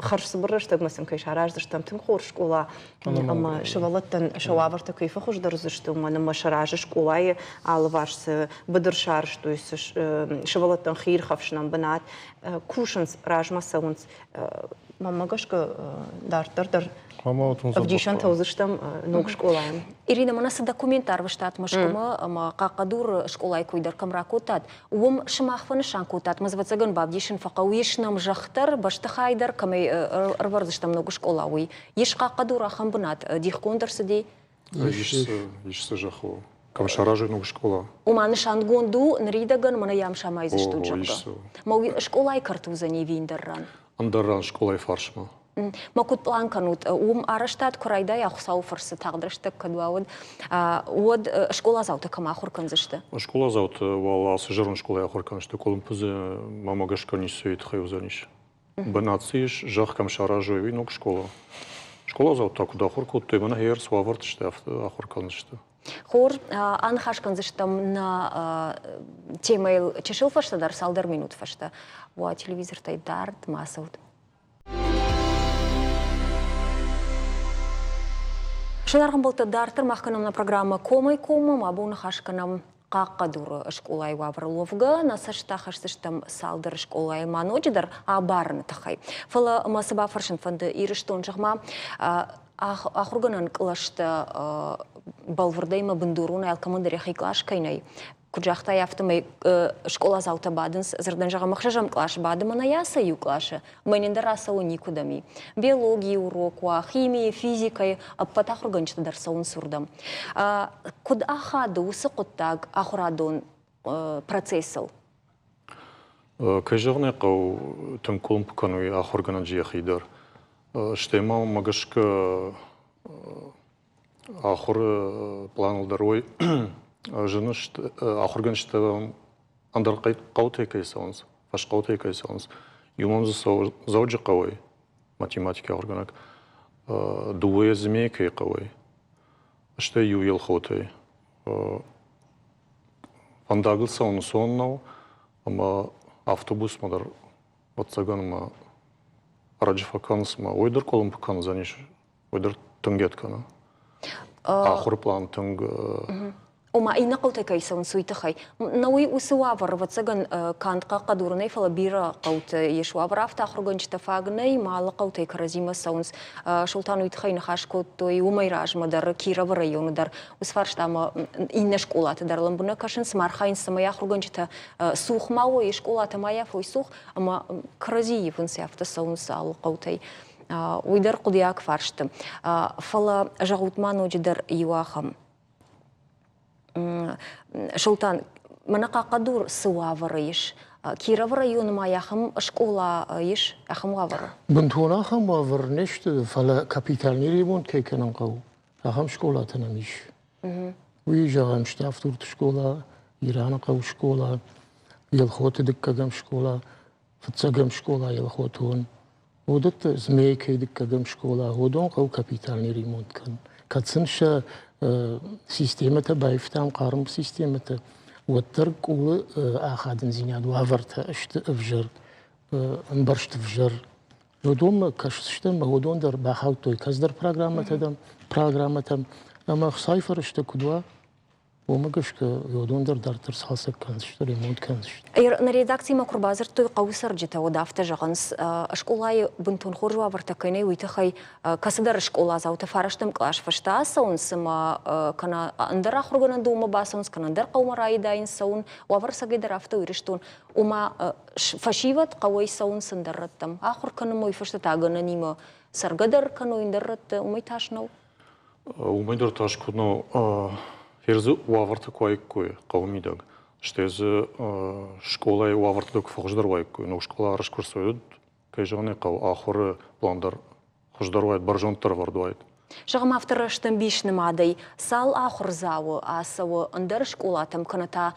хӕрз цыбыр рӕстӕгмӕ сын кӕй сараздзыстӕм тынг хорз скъола ӕмӕ сывӕллӕттӕн сӕ уавӕртӕ кӕй фӕхуыздӕр уыдзысты, уымӕн ӕмӕ сӕ разы скъолайы алыварс цы быдыр сарӕзтой, цы сывӕллӕттӕн хиирхӕфсынӕн бынат, кусынц, размӕ цӕуынц. Мӕнмӕ гӕсгӕ, дарддӕр дӕр ӕвдисӕнтӕ уыдзыстӕм ног скъолайӕн. Ирина, мӕнӕ цы документ арвыстат Мӕскуымӕ ӕмӕ Хъахъхъӕдуры скъолайы кой дӕр кӕм ракодтат, уым сымах фӕнысан кодтат, мӕ ӕвӕццӕгӕн бавдисын фӕхъӕуы, ис нӕм зӕхх дӕр, бӕстыхай дӕр, кӕмӕй ӕрвӕрдзыстӕм ног скъола, уый. Ис Хъахъхъӕдур ахӕм бынат, дихгонд ӕрцыди? Ис цы зӕхх у, кӕм саразой ног скъола. Ома нысангонд у, ныридӕгӕн мӕнӕ йӕм самайдзыстут, зӕгъгӕ. Мӕ уый скъолайы кӕрты уыдзӕни ӕви ӕндӕр ран? Ӕндӕр ран скъолайы фарсмӕ. Мӕ куыд пълан кӕнут, уым арӕзтад куы райдайа, Хуыцауы фӕрцы тагъд рӕстӕг кӕд уа, уӕд, уӕд скъоладзаутӕ кӕм ахуыр кӕндзысты? Скъоладзаутӕ уал ацы зӕронд скъолайы ахуыр кӕндзысты, къуылымпы дзы мӕмӕ гӕсгӕ ницы тыххӕй уыдзӕнис. Бынат цы ис, зӕхх кӕм саразой, уый ног скъола. Скъоладзаутӕ куыд ахуыр кодтой, мӕнӕ гъер цы уавӕрты сты, афтӕ ахуыр кӕндзысты. Хорз, аныхас кӕндзыстӕм нӕ темӕйыл чысыл фӕстӕдӕр, цалдӕр минут фӕстӕ. Уӕ телевизортӕй дард ма цӕут. Зынаргъ ӕмбӕлттӕ, дарддӕр мах кӕнӕм нӕ программӕ Комӕй-коммӕ. Мӕ бон ныхас кӕнӕм Хъахъхъӕдуры скъолайы уавӕрыл уӕвгӕ, нӕ цӕст ахӕсдзыстӕм цалдӕр скъолайы ма ноджыдӕр абарыны тыххӕй. Фӕлӕ мӕ цы бафӕрсын фӕнды, Ирыстон, зӕгъ-ма, ахуыргӕнӕн кълӕстӕ бӕлвырдӕй мӕ бындуронӕй алкӕмӕн дӕр йӕхи кълас кӕй нӕй, куыд загътай, афтӕмӕй скъоладзаутӕ бадынц, дзырдӕн зӕгъӕм, ӕхсӕзӕм къласы бады, мӕнӕ йӕ иу къласы, мӕнӕн дӕр ацӕуын никуыдӕм и. Биологийы урок уа, химийы, физикӕйы, ӕппӕт ахуыргӕнджытӕ дӕр цӕуынц уырдӕм. Куыд ахады уыцы хъуыддаг ахуырадон процессыл? Кӕй зӕгъын ӕй хъӕуы, тынг къуылымпы кӕны ахуыргӕнӕджы йӕхи дӕр. Стӕй ма уымӕ гӕсгӕ ахуыры планыл дӕр уой зын сты, ахуыргӕнджытӕ ӕндӕр хъӕутӕй кӕй цӕуынц, фӕсхъӕутӕй кӕй цӕуынц. Иу мӕм дзы цӕуы Дзӕуджыхъӕуӕй математикӕ ахуыргӕнӕг, дыууӕйӕ Змейкӕйы хъӕуӕй, стӕй иу Елхотӕй. Фӕндагыл цӕуын ӕнцон нӕу, ӕмӕ автобусмӕ дӕр, ӕвӕццӕгӕн, мӕ ӕрӕджы фӕкӕнынц ӕмӕ уый дӕр къуылымпы кӕндзӕнис, уый дӕр тынг йед кӕны. Ахуыры план тынг Ома иннӕ хъӕутӕй кӕй цӕуынц, уый тыххӕй. Нӕ уый уыцы уавӕр, ӕвӕццӕгӕн, канд Хъахъхъӕдуры нӕй, фӕлӕ бирӕ хъӕуты ис уавӕр. Афтӕ ахуыргӕнджытӕ фаг нӕй, ма алы хъӕутӕй кӕрӕдзимӕ цӕуынц. Султан уый тыххӕй ныхас кодтой уымӕй размӕ дӕр, Кировы районы дӕр. Уыцы фарстамӕ иннӕ скъолаты дӕр лӕмбынӕг кӕсынц, ма архайынц, цӕмӕй ахуыргӕнджытӕ цух ма уой, скъолатӕ ма йафой цух, ӕмӕ кӕрӕдзи ивынц, афтӕ цӕуынц алы хъӕутӕй. Уый дӕр хъуыдыйаг фарсты. Фӕлӕ зӕгъут ма ноджыдӕр иу ахӕм. Султан, мӕнӕ Хъахъхъӕдур цы уавӕры ис? Кировы районы ма ахӕм скъола ис, ахӕм уавӕры? Бынтон ахӕм уавӕр не сты, фӕлӕ капитальный ремонт кӕй кӕнын хъӕуы, ахӕм скъолатӕ нӕм ис. Уый, зӕгъӕм, Ставдурты скъола, Ираны хъӕуы скъола, Елхоты дыккӕгӕм скъола, фыццӕгӕм скъола Елхотон, уыдӕтты Змейкӕйы дыккӕгӕм скъола, уыдон хъӕуы капитальный ремонт кӕнын. Кӕд сын сӕ системӕтӕ баивтам, хъарм системӕтӕ, уӕддӕр къулы ахадындзинад уавӕртӕ сты ӕвзӕр, ӕмбӕрзт ӕвзӕр. Уыдонмӕ кӕсдзыстӕм ӕмӕ уыдон дӕр бахаудтой кӕцыдӕр программӕтӕм ӕмӕ Хуыцауы фӕрӕзтӕ куыд уа, Уымӕ гӕсгӕ уыдон дӕр дарддӕр цалцӕг кӕндзысты, ремонт кӕндзысты. Нӕ редакцимӕ куы рбадзырдтой хъӕуы цӕрджытӕ, уӕд афтӕ зӕгъынц, скъолайы бынтон хорз уавӕртӕ кӕй нӕй, уый тыххӕй кӕцыдӕр скъоладзаутӕ фарӕстӕм кълас фӕстӕ ацӕуынц ӕмӕ кӕнӕ ӕндӕр ахуыргӕнӕндонмӕ бацӕуынц, кӕнӕ ӕндӕр хъӕумӕ райдайынц цӕуын. Уавӕр цӕгӕйдӕр афтӕ у Ирыстон. Ома фӕсивӕд хъӕуӕй цӕуынц ӕндӕр рӕттӕм. Ахуыр кӕнынмӕ уый фӕстӕ та гӕнӕнимӕ цӕргӕ дӕр кӕной ӕндӕр рӕтты, уымӕй тас нӕу. Уымӕй дӕр тас куыд нӕу, фердзы уавӕртӕ куы уаиккой хъӕуы мидӕг, стӕй дзы скъолайы уавӕртӕ дӕр куы фӕхуыздӕр уаиккой, ног скъола арӕзт куы рцӕуид, кӕй зӕгъын ӕй хъӕуы, ахуыры план дӕр хуыздӕр уаид, бӕрзонддӕр ӕвӕрд уаид. Зӕгъӕм, афтӕ рӕстӕмбис нымадӕй цал ахуырдзауы ацӕуы ӕндӕр скъолатӕм кӕнӕ та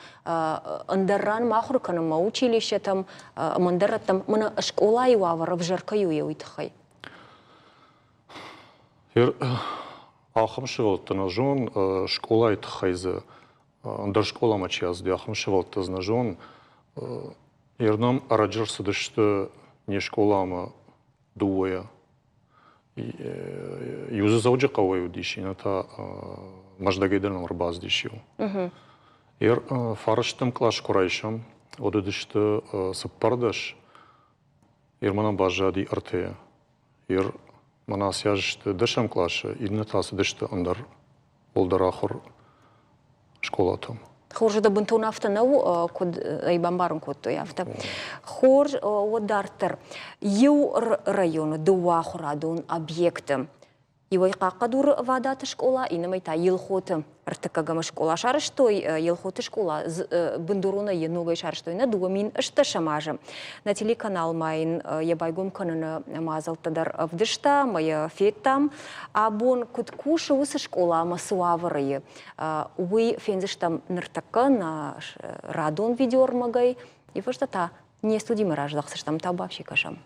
ӕндӕр ранмӕ ахуыр кӕнынмӕ, училищетӕм ӕмӕ ӕндӕр рӕттӕм, мӕнӕ скъолайы уавӕр ӕвзӕр кӕй у, уый тыххӕй? Ахӕм сывӕллӕттӕ нӕ зонын, скъолайы тыххӕй дзы ӕндӕр скъоламӕ чи ацыди, ахӕм сывӕллӕттӕ дзы нӕ зонын. Ернам ӕрӕджы рцыдысты не скъоламӕ дыууӕйӕ. Иу дзы Дзӕуджыхъӕуӕй уыдис, иннӕ та Мӕздӕгӕй дӕр нӕм ӕрбацыдис иу. Фарӕстӕм кълас куы райсӕм, уӕд уыдысты 14, Ерманӕн баззади ӕртӕйӕ. Ер мӕнӕ ацы аз сты дӕсӕм къласы, иннӕтӕ цыдысты ӕндӕр уӕлдӕр ахуыр скъолатӕм. Хорз, дӕ бынтон афтӕ нӕу, куыд ӕй бамбарын кодтой, афтӕ. Хорз, уӕд дарддӕр. Иу районы дыууӕ ахуырадон объекты. Иуӕй Хъахъхъӕдуры ӕвадаты скъола, иннӕмӕй та Елхоты ӕртыккӕгӕм скъола сарӕзтой. Елхоты скъола бындуронӕй йӕ ногӕй сарӕзтой нӕ 2008 азы. Нӕ телеканал ма йын йӕ байгом кӕныны мадзӕлттӕ дӕр ӕвдыста ӕмӕ йӕ федтам. Абон куыд кусы уыцы скъола ӕмӕ цы уавӕры и, уый фендзыстӕм ныртӕккӕ нӕ радон видеоӕрмӕгӕй. Йӕ фӕстӕ та не студимӕ раздӕхдзыстӕм, табуафси кӕсӕм.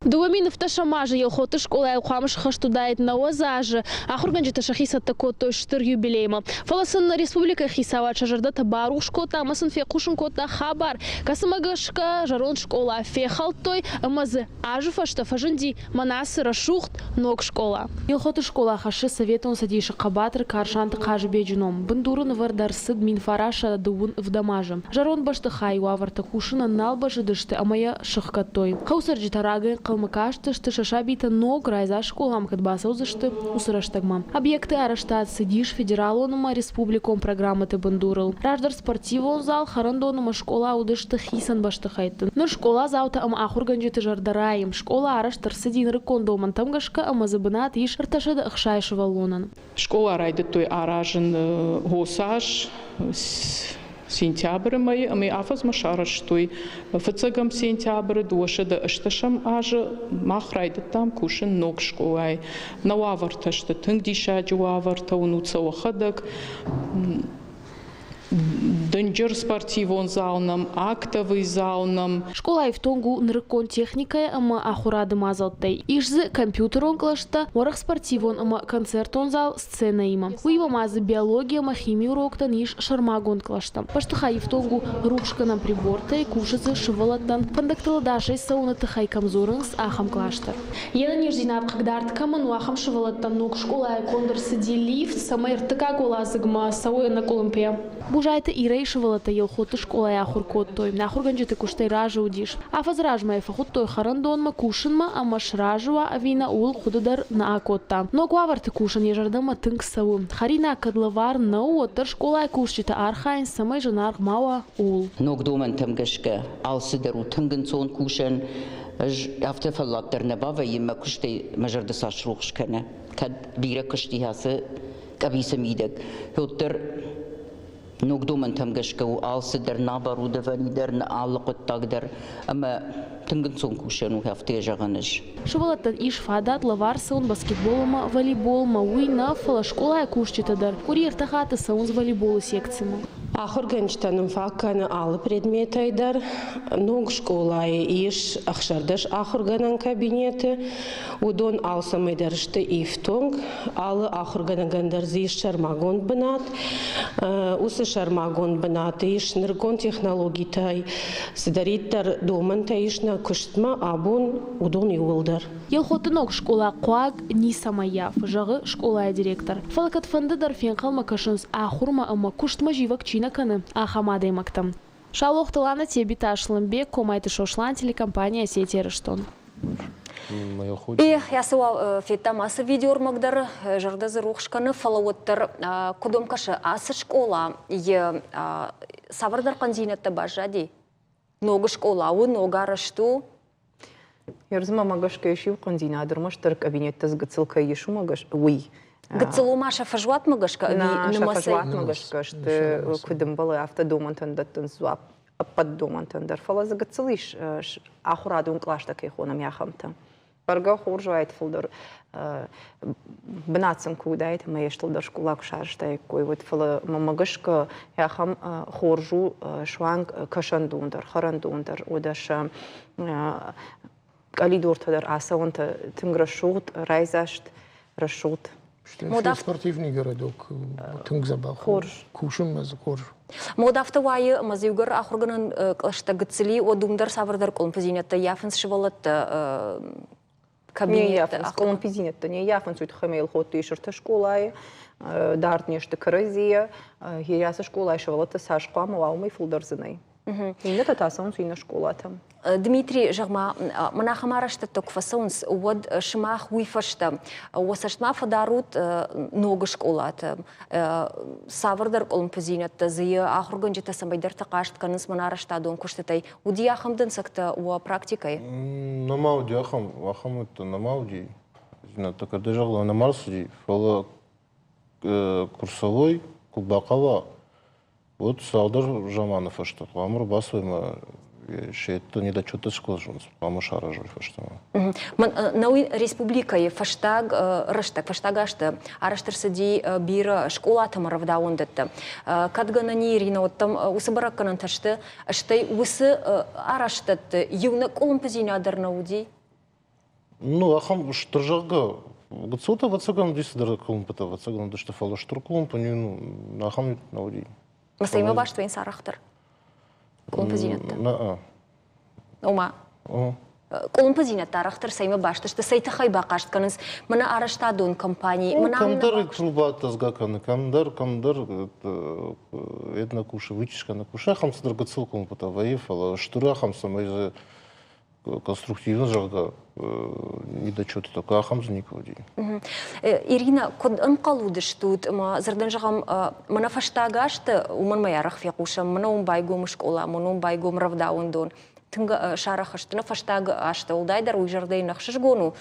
2007 азы Елхоты скъолайыл хъуамӕ схӕст уыдаид 90 азы. Ахуыргӕнджытӕ сӕхи цӕттӕ кодтой стыр юбилеймӕ. Фӕлӕ сын нӕ республикӕйы хицауад сӕ зӕрдӕтӕ барухс кодта ӕмӕ сын фехъусын кодта хабар, кӕцымӕ гӕсгӕ зӕронд скъола фехӕлдтой ӕмӕ дзы азы фӕстӕ фӕзынди мӕнӕ ацы рӕсугъд ног скъола. Елхоты скъола хӕссы Советон Цӕдисы хъӕбатыр Карсанты Хъазыбеджы ном. Бындуры нывӕрд ӕрцыд 1927 азы. Зӕронд бӕстыхайы уавӕртӕ кусынӕн нал бӕззыдысты ӕмӕ йӕ сыхгӕдтой. Хъӕуцӕрджытӕ рагӕй ӕнхъӕлмӕ кастысты, сӕ сабитӕ ног райдзаст скъоламӕ кӕд бацӕудзысты, уыцы рӕстӕгмӕ. Объекты арӕзтад цыдис федералон ӕмӕ республикон программӕты бындурыл. Раздӕр спортивон зал, хӕрӕндон ӕмӕ скъола уыдысты хицӕн бӕстыхӕйтты. Ныр скъоладзаутӕ ӕмӕ ахуыргӕнджыты зӕрдӕ райы. Скъола арӕзт ӕрцыди нырыккон домӕнтӕм гӕсгӕ ӕмӕ дзы бынат ис 360 сывӕллонӕн. Скъола райдыдтой аразын Госаж. Сентябры мӕйы ӕмӕ афӕдзмӕ сарӕзтой. Фыццӕгӕм сентябры 280 азы мах райдыдтам кусын ног скъолайы. Нӕ уавӕртӕ сты тынг диссаджы уавӕртӕ, уынут сӕ уӕхӕдӕг. Дынджыр спортивон зал нӕм, актовый зал нӕм. Скъола ифтонг у нырыккон техникӕйӕ ӕмӕ ахуырады мадзӕлттӕй. Ис дзы компьютерон кълӕстӕ, уӕрӕх спортивон ӕмӕ концертон зал сценӕимӕ. Уыимӕ ма дзы биологи ӕмӕ химийы уроктӕн ис сӕрмагонд кълӕстӕ. Бӕстыхай ифтонг у рухсгӕнӕн прибортӕй, кусы дзы сывӕллӕттӕн фӕндӕгтыл ӕдасӕй цӕуыны тыххӕй кӕм дзурынц, ахӕм къластӕ. Йе нӕниздзинад хъыгдард кӕмӕн у, ахӕм сывӕллӕттӕн ног скъолайы конд ӕрцыди лифт, цӕмӕй ӕртыккаг уӕладзыгмӕ цӕуой ӕнӕкъуылымпыйӕ. Бузайты Ирӕйы сывӕллӕттӕ Елхотты скъолайы ахуыр кодтой. Ахуыргӕнджыты куыстӕй разы уыдис. Афӕдзы размӕ йӕ фӕхуыдтой хӕрӕндонмӕ кусынмӕ ӕмӕ сразы уа ӕви нӕ, ууыл хъуыды дӕр нӕ акодта. Ног уавӕрты кусын йӕ зӕрдӕмӕ тынг цӕуы. Хӕринаг кӕд лӕвар нӕу, уӕддӕр скъолайы кусджытӕ архайынц, цӕмӕй зынаргъ ма уа, ууыл. Ног домӕнтӕм гӕсгӕ алцыдӕр у тынг ӕнцон кусӕн. Ӕз афтӕ фӕллад дӕр нӕ бавӕййын мӕ куыстӕй мӕ зӕрдӕ цас рухс кӕны, кӕд бирӕ куыст и ацы къӕбицы мидӕг, уӕддӕр ног домӕнтӕм гӕсгӕ у алцыдӕр, нӕ оборудовани дӕр, нӕ алы хъуыддаг дӕр ӕмӕ тынг ӕнцон кусӕн у, афтӕ зӕгъӕн ис. Сывӕллӕттӕн ис фадат лӕвар цӕуын баскетбол ӕмӕ волейболмӕ, уый нӕ, фӕлӕ скъолайы кусджытӕ дӕр къуыри ӕртӕ хатты цӕуынц волейболы секцимӕ. Ахуыргӕнджытӕ нын фаг кӕны алы предметӕй дӕр. Ног скъолайы ис 16 ахуыргӕнӕн кабинеты. Уыдон алцӕмӕй дӕр сты ифтонг. Алы ахуыргӕнӕгӕн дӕр дзы ис сӕрмагонд бынат. Уыцы сӕрмагонд бынаты ис нырыккон технологитӕй цыдӕриддӕр домӕнтӕ ис нӕ куыстмӕ абон, уыдон иууылдӕр. Елхотты ног скъола хъуаг ницӕмӕй ййафы, зӕгъы скъолайы директор. Фӕлӕ кӕдфӕнды дӕр фенхъӕлмӕ кӕсынц ахуырмӕ ӕмӕ куыстмӕ зивӕг чи нӕ кӕны, ахӕм адӕймӕгтӕм. Саулохты Лана, Тебиты Аслӕнбег, Комайты Сослан, телекомпания «Осетия Ирыстон». И ацы федтам ацы видеоӕрмӕг дӕр, зӕрдӕ дзы рухс кӕны, фӕлӕ уӕддӕр куыд уӕм кӕсы, ацы скъола йӕ цавӕрдӕр хъӕндзинӕдтӕ баззади? Ног скъола у, ног арӕзт у. Ердзмӕ мӕ гӕсгӕ ис иу хъӕндзинад, ӕрмӕстдӕр кабинеттӕ цы гыццыл кӕй ис, уымӕ гӕсгӕ уый. Гыццыл у ма сӕ фӕзуатмӕ гӕсгӕ ӕви Нӕ, сӕ фӕзуатмӕ гӕсгӕ сты, куыд ӕмбӕлы, афтӕ домӕнтӕн дӕттынц дзуапп ӕппӕт домӕнтӕн дӕр. Фӕлӕ дзы гыццыл ис ахуырадон къластӕ кӕй хонӕм, ахӕмтӕ. Бӕргӕ хорз уаид фылдӕр бынат сын куы уыдаид ӕмӕ йе стылдӕр скъола куы сарӕзтаиккой, уӕд. Фӕлӕ мӕнмӕ гӕсгӕ ахӕм хорз у суанг кӕсӕндон дӕр, хӕрӕндон дӕр. Уӕдӕ сӕ къӕлидортӕ дӕр ацӕуӕнтӕ тынг рӕсугъд, райдзаст, рӕсугъд. Стӕй спортивный городок тынг дзӕбӕх. Хорз. Кусынмӕ дзы хорз. Мод афтӕ уайы, ӕмӕ дзы иугӕр ахуыргӕнӕн кълӕстӕ гыццыли, уӕд уым дӕр цавӕрдӕр къуылымпыдзинӕдтӕ ййафынц сывӕллӕттӕ кабинетты. Не ййафынц къуылымпыдзинӕдтӕ, не ййафынц, уый тыххӕй ма Елхотты ис ӕртӕ скъолайы, дард не сты кӕрӕдзийӕ. Ацы скъолайы сывӕллӕттӕ цас хъуамӕ уа, уымӕй фылдӕр дзы нӕй. Иннӕтӕ та цӕуынц иннӕ скъолатӕм. Дмитрий, зӕгъ-ма, мӕн ахӕм арӕзтӕдтӕ куы фӕцӕуынц, уӕд сымах уый фӕстӕ уӕ цӕстмӕ фӕдарут ног скъолаты? Цавӕрдӕр къуылымпыдзинӕдтӕ дзы ахуыргӕнджытӕ цӕмӕйдӕрты хъаст кӕнынц мӕн арӕзтадон куыстытӕй. Уыди ахӕм дӕнцӕгтӕ уӕ практикӕйы? Нӕма уыди ахӕм, ахӕм уыдтӕ нӕма уыди. Зинӕдтӕ кӕд зӕгъла нӕма рцыди, фӕлӕ куы рцӕуой, куы бахъӕуа, Уӕд цалдӕр заманы фӕстӕ хъуамӕ ӕрбацӕуой ӕмӕ се недочеттӕ скъолазонц хъуамӕ саразой фӕстӕмӕ. Науи республикӕйы фӕстаг рӕстӕг, фӕстаг азты арӕзт ӕрцыди бирӕ скъолатӕ ӕмӕ рӕвдауӕндӕттӕ. Кӕд гӕнӕн и, Ирина, уӕддӕм уыцы бӕрӕггӕнӕнтӕ сты, стӕй уыцы арӕзтӕдты иунӕг къуылымпыдзинад дӕр нӕ уыди? Ну, ахӕм стыр, зӕгъгӕ, гыццылтӕ, ӕвӕццӕгӕн, уыди цыдӕр къуылымпытӕ, ӕвӕццӕгӕн, уыдысты, фӕлӕ стыр къуылымпы ну, ахӕм нӕ уыди. Цӕимӕ баст вӕййынц арӕхдӕр къуылымпыдзинӕдтӕ? Нӕ. Ома, къуылымпыдзинӕдтӕ арӕхдӕр цӕимӕ баст сты, цӕй тыххӕй бахъаст кӕнынц? Мӕнӕ арӕзтадон компани. Ну, кӕмдӕр трубатӕ згӕ кӕны, кӕмдӕр, кӕмдӕр една кусы, вытяжка нӕ кусы, ахӕм цыдӕр гыццыл къуылымпытӕ вӕййы, фӕлӕ стыр ахӕм, цӕмӕй дзы конструктивно, зӕгъгӕ, недочеты такой, ахӕм дзы никуы уыди. Ирина, куыд ӕнхъӕл уыдыстут, ӕмӕ дзырдӕн зӕгъӕм, мӕнӕ фӕстаг азты, уымӕн ма арӕх фехъусӕм, мӕнӕ уым байгом скъола, мӕнӕ уым байгом рӕвдауӕндон. Тынг сарӕх сты нӕ фӕстаг азты, уӕлдайдӕр уый зӕрдӕйы ӕхсызгон у.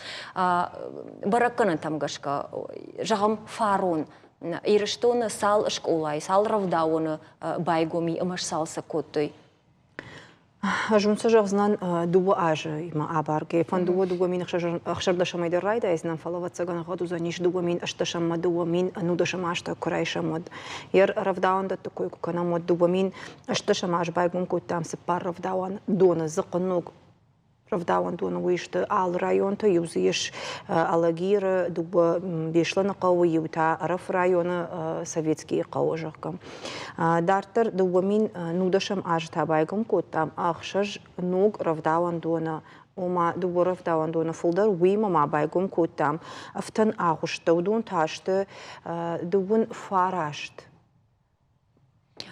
Бӕрӕггӕнӕнтӕм гӕсгӕ, зӕгъӕм, фарон. Ирыстоны цал скъолайы, цал рӕвдауӕны байгом и ӕмӕ сцалцӕг кодтой? Ӕз уын цы зӕгъдзынӕн дыууӕ азы имӕ абаргӕ. Фӕнды уӕ 2016-ӕмӕй дӕр райдайдзынӕн, фӕлӕ ӕвӕццӕгӕн ӕгъгъӕд уыдзӕнис 2018-мӕ, 2019 азтӕ куы райсӕм, уӕд. Йӕ рӕвдауӕндӕтты кой куы кӕнӕм, уӕд 2018 аз байгом кодтам цыппар рӕвдауӕндоны дзыхъхъынног рӕвдауӕндоны уый сты алы районты, иу дзы ис Алагиры, дыууӕ Беслӕны хъӕуы, иу та Ӕрӕфы районы Советскийы хъӕуы, зӕгъгӕ. Дарддӕр 2019 азы та байгом кодтам ӕхсӕз ног рӕвдауӕндоны, ома дыууӕ рӕвдауӕндоны фылдӕр, уыимӕ ма байгом кодтам ӕфтӕн агъуысттӕ, уыдон та сты дыууын фараст.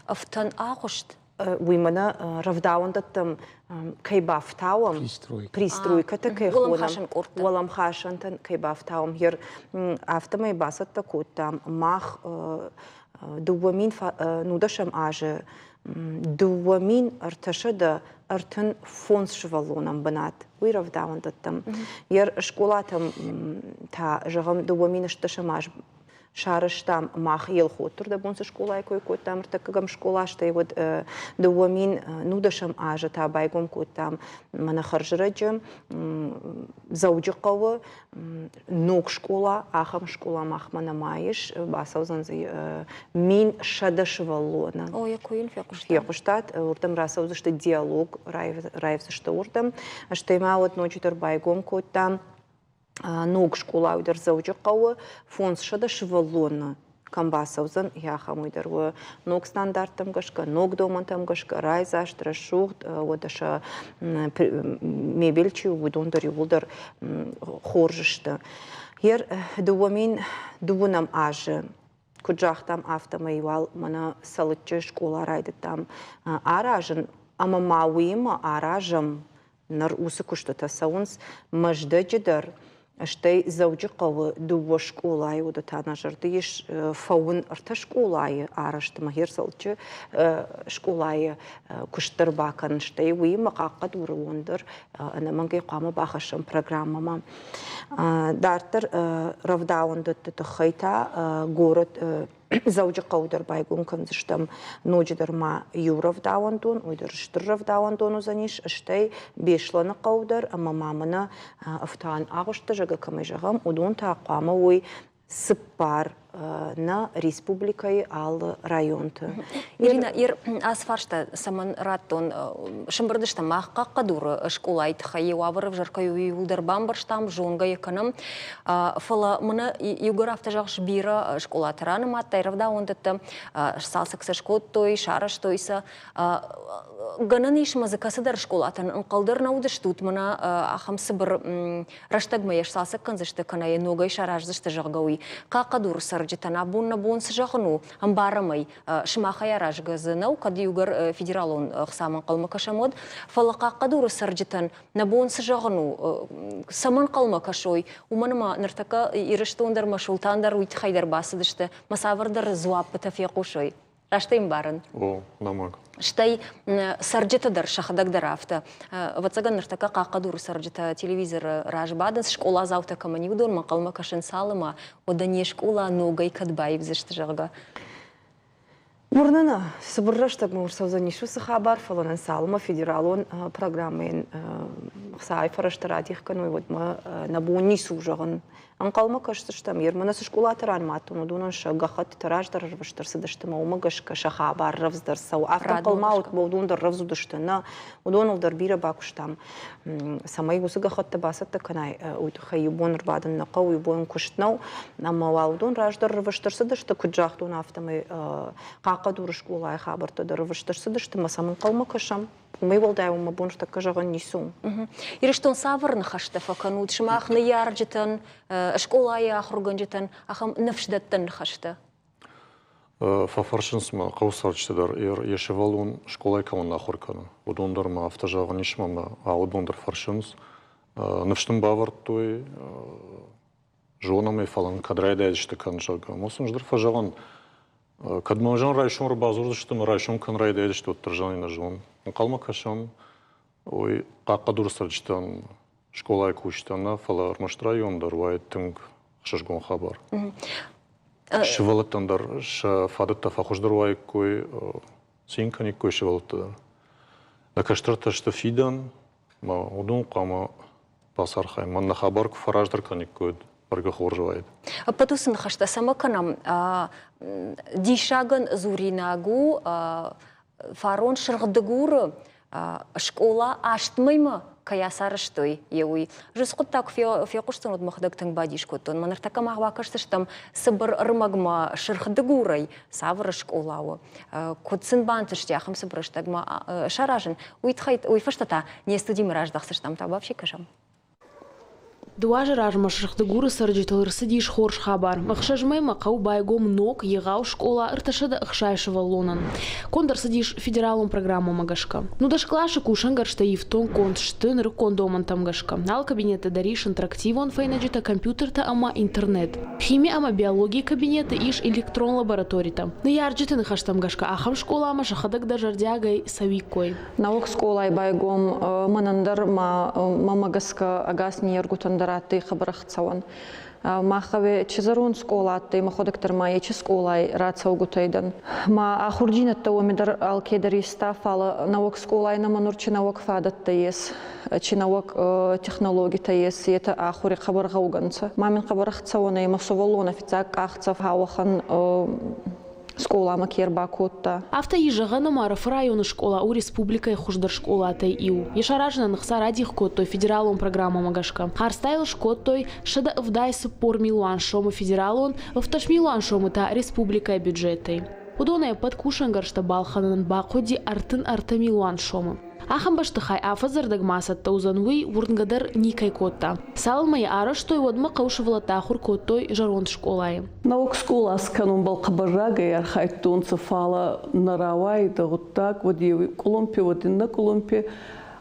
Ӕфтӕн агъуыст? Уый мӕнӕ рӕвдауӕндӕттӕм кӕй бафтауӕм, пристройкӕтӕ кӕй хонӕм, уӕлӕмхасӕнтӕн кӕй бафтауӕм, афтӕмӕй бацӕттӕ кодтам мах 2019 азы 2335 сывӕллонӕн бынат, уый рӕвдауӕндӕттӕм. Йӕ скъолатӕм та, зӕгъӕм, 2018 аз сарӕзтам мах Елхотты рдӕбон цы скъолайы кой кодтам, ӕртыккӕгӕм скъола, стӕй уӕд 2019 азы та байгом кодтам мӕнӕ хӕрзрӕджы Дзӕуджыхъӕуы ног скъола, ахӕм скъола махмӕ нӕма ис, бацӕудзӕн дзы 1100 сывӕллоны. О, йӕ кой йын фехъуыстам. Фехъуыстат, уырдӕм рацӕудзысты диалог, раивдзысты уырдӕм. Стӕй ма уӕд ноджыдӕр байгом кодтам ног скъола уый дӕр Дзӕуджыхъӕуы 500 сывӕллоны кӕм бацӕудзӕн, ахӕм уый дӕр у ног стандарттӕм гӕсгӕ, ног домӕнтӕм гӕсгӕ, райдзаст, рӕсугъд, уӕдӕ сӕ мебель чи у, уыдон дӕр иууылдӕр хорз сты. Ер 2002 азы куыд загътам, афтӕмӕй уал мӕнӕ Цӕлыччы скъола райдыдтам аразын ӕмӕ ма уыимӕ аразӕм Ныр уыцы куыстытӕ цӕуынц Мӕздӕджы дӕр, стӕй Дзӕуджыхъӕуы дыууӕ скъолайы, уыдон та нӕ зӕрды ис фӕуын ӕртӕ скъолайы арӕзт ӕмӕ Херцелчы скъолайы куыст дӕр бакӕнын, стӕй уыимӕ Хъахъхъӕдуры онг дӕр ӕнӕмӕнгӕй хъуамӕ бахӕссӕм программӕмӕ. Дарддӕр рӕвдауӕндӕтты тыххӕй та горӕт Дзӕуджыхъӕуы дӕр байгом кӕндзыстӕм ноджыдӕр ма иу рӕвдауӕндон, уый дӕр стыр рӕвдауӕндон уыдзӕнис, стӕй Беслӕны хъӕу дӕр ӕмӕ ма мӕнӕ ӕфтауӕн агъуысттӕ, зӕгъгӕ, кӕмӕй зӕгъӕм, уыдон та хъуамӕ уой цыппар нӕ республикӕйы алы районты. Ирина, ацы фарста цӕмӕн радтон? Сымбырд стӕм мах Хъахъхъӕдуры скъолайы тыххӕй йӕ уавӕр ӕвзӕр кӕй у, иууылдӕр бамбӕрстам, зонгӕ йӕ кӕнӕм. Фӕлӕ мӕнӕ иугӕр афтӕ зӕгъыс, бирӕ скъолаты ранымадтай, рӕвдауӕндӕттӕ сцалцӕг сӕ скодтой, сарӕзтой сӕ. Гӕнӕн ис ӕмӕ дзы кӕцыдӕр скъолатӕн ӕнхъӕл дӕр нӕ уыдыстут, мӕнӕ ахӕм цыбыр рӕстӕгмӕ йӕ сцалцӕг кӕндзысты кӕнӕ йӕ ногӕй сараздзысты, зӕгъгӕ, уый. Хъахъхъӕдуры цӕрджытӕн абон нӕ бон цы зӕгъын у, ӕмбарӕм ӕй, сымахӕй аразгӕ дзы нӕу, кӕд иугӕр федералон ӕхцамӕ ӕнхъӕлмӕ кӕсӕм, уӕд, фӕлӕ Хъахъхъӕдуры цӕрджытӕн нӕ бон цы зӕгъын у, цӕмӕн хъӕлмӕ кӕсой, уымӕн ӕмӕ ныртӕккӕ Ирыстон дӕр мӕ Султан дӕр уый тыххӕй дӕр бацыдысты, мӕ цавӕрдӕр дзуаппытӕ фехъусой. Раст ӕй ӕмбарын? О, нӕмаг. Стӕй цӕрджытӕ дӕр сӕхӕдӕг дӕр афтӕ. Ӕвӕццӕгӕн, ныртӕккӕ Хъахъхъӕдуры цӕрджытӕ телевизоры раз бадынц, скъоладзаутӕ кӕмӕн и, уыдонмӕ ӕнхъӕлмӕ кӕсынц цалынмӕ, уӕдӕ не скъола ногӕй кӕд баивдзысты, зӕгъгӕ. Уырны нӕ, цыбыр рӕстӕгмӕ ӕрцӕудзӕнис уыцы хабар, фӕлӕ нын цалынмӕ федералон программӕйӕн ӕхцайы фӕрӕзтӕ радих кӕной, уӕдмӕ нӕ бон ницы у зӕгъын. Ӕнхъӕлмӕ кӕсдзыстӕм, Ерманы цы скъолаты ранымадтон, уыдонӕн сӕ гӕххӕттытӕ раздӕр ӕрвыст ӕрцыдысты ӕмӕ уымӕ гӕсгӕ сӕ хабар рӕвдздӕр цӕуы. Афтӕ ӕнхъӕлмӕ уыд, уыдон дӕр рӕвдз уыдысты. Нӕ, уыдоныл дӕр бирӕ бакуыстам. Цӕмӕй уыцы гӕххӕттӕ бацӕттӕ кӕнай, уый тыххӕй иу бон ӕрбадын нӕ хъӕуы, иу бон куыст нӕу. Ӕмӕ уал уыдон раздӕр ӕрвыст ӕрцыдысты, куыд загътон, афтӕмӕй Хъахъхъӕдуры скъолайы хабӕрттӕ дӕр ӕрвыст ӕрцыдысты ӕмӕ сӕм ӕнхъӕлмӕ кӕсӕм. Уымӕй уӕлдай уын мӕ бон ныртӕккӕ зӕгъын ницы у. Ирыстон цавӕр ныхӕстӕ фӕкӕнут сымах ныййарджытӕн, скъолайы ахуыргӕнджытӕн ахӕм ныфсдӕттӕн ныхӕстӕ? Фӕфӕрсынц мӕ хъӕуы цӕрджытӕ дӕр, йӕ сывӕллон скъолайы кӕмӕн ахуыр кӕны, уыдон дӕр мӕ афтӕ зӕгъын ис ӕмӕ мӕ алы бон дӕр фӕрсынц. Ныфс нын бавӕрдтой, зонӕм ӕй, фӕлӕ нын кӕд райдайдзысты кӕнын, зӕгъгӕ. Ӕмӕ сын ӕз дӕр фӕзӕгъын, кӕд мӕ зӕгъын райсом ӕрбадзурдзысты ӕмӕ райсом кӕн райдайдзысты, уӕддӕр зӕгъын нӕ зон. Ӕнхъӕлмӕ кӕсӕм, уый Хъахъхъӕдуры цӕрджытӕн скъолайы кусджытӕн нӕ, фӕлӕ ӕрмӕст район дӕр уаид тынг ӕхсызгон хабар. Сывӕллӕттӕн дӕр сӕ фадӕттӕ фӕхуыздӕр уаиккой, цин кӕниккой сывӕллӕттӕ дӕр. Нӕ кӕстӕртӕ сты фидӕн, ӕмӕ уыдон хъуамӕ бацархайӕм. Мӕн нӕ хабар куы фӕраздӕр кӕниккой, уӕд бӕргӕ хорз уаид. Ӕппӕт уыцы ныхӕстӕ цӕмӕ кӕнӕм? Диссагӕн дзуринаг у, фарон Сырх-Дыгуры скъола аст мӕймӕ кӕй ацарӕзтой, йе уый. Ӕз хъуыддаг куы фехъуыстон, уӕд мӕхӕдӕг тынг бадис кодтон. Мӕ ныртӕккӕ мах бакӕсдзыстӕм цыбыр ӕрмӕгмӕ Сырх-Дыгурӕй цавӕр скъола у, куыд сын бантысти ахӕм цыбыр рӕстӕгмӕ саразын, уый тыххӕй уый фӕстӕ та не студимӕ раздӕхдзыстӕм, та бабси кӕсӕм. Дыууӕ азы размӕ Сырх-Дыгуры цӕрджытыл ӕрцыдис хорз хабар. Ӕхсӕз мӕймӕ хъӕу байгом ног егъау скъола 360 сывӕллонӕн. Конд ӕрцыдис федералон программӕмӕ гӕсгӕ. Нудӕс къласы кусӕнгӕрзтӕ ифтонггонд сты нырыккон домӕнтӕм гӕсгӕ. Алы кабинетты дӕр ис интерактивон фӕйнӕджытӕ, компьютертӕ ӕмӕ интернет. Хими ӕмӕ биологийы кабинеты ис электрон лабораторитӕ. Ныййарджыты ныхӕстӕм гӕсгӕ ахӕм скъоламӕ сӕхӕдӕг дӕр зӕрдиагӕй цӕуиккой. Нӕуӕг скъолай байгом мӕнӕн дӕр ма мӕмӕ гӕсгӕ ӕгас ниййергутӕн дӕр адтӕй хъӕбӕр ӕхцӕуӕн. Мах гъӕуе чи зӕронд скъола адтӕй, мӕхуӕдӕг дӕр ма ечи скъолай рацӕугутӕй дӕн. Ма ахурдзийнӕдтӕ уоми дӕр алкедӕр иста, фал нӕуӕг скъолай нӕмӕ нур чи нӕуӕг фадӕттӕ ес, чи нӕуӕг технологитӕ ес, етӕ ахури хъӕбӕр гъӕугӕ нцӕ. Ма мин хъӕбӕр ӕхцӕуӕн ӕй, мӕ сувӕллон фиццаг къахдзӕф ауӕхӕн скъоламӕ ке рбакодта. Афтӕ ис зӕгъӕн, ӕмӕ Ӕрӕфы районы скъола у республикӕйы хуыздӕр скъолатӕй иу. Йӕ саразынӕн ӕхца радих кодтой федералон программӕмӕ гӕсгӕ. Хӕрдзтӕ йыл скодтой 174 милуан сомы федералон, 17 милуан сомы та республикӕйы бюджетӕй. Уыдонӕй ӕппӕт кусӕнгӕрзтӕ балхӕнынӕн бахъуыди 33 милуан сомы. Ахӕм бӕстыхай афӕдзы ӕрдӕгмӕ ацӕттӕ уыдзӕн, уый уырнгӕ дӕр никӕй кодта. Цалынмӕ йӕ арӕзтой, уӕдмӕ хъӕуы сывӕллӕттӕ ахуыр кодтой зӕронд скъолайы. Нӕуӕг скъола скӕнунбӕл хъӕбӕр рагӕй архайдтонцӕ, фалӕ нӕ рауайидӕ гъуддаг, уӕд еу къулумпи, уӕд иннӕ къулумпи.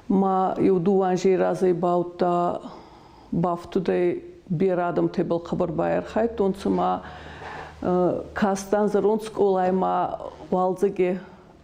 Ма еу дууӕ анзей разӕй баудта бафтудӕй берӕ адӕмтӕбӕл хъӕбӕр байархайдтонцӕ ма кастан зӕронд скъолай ма уалдзӕги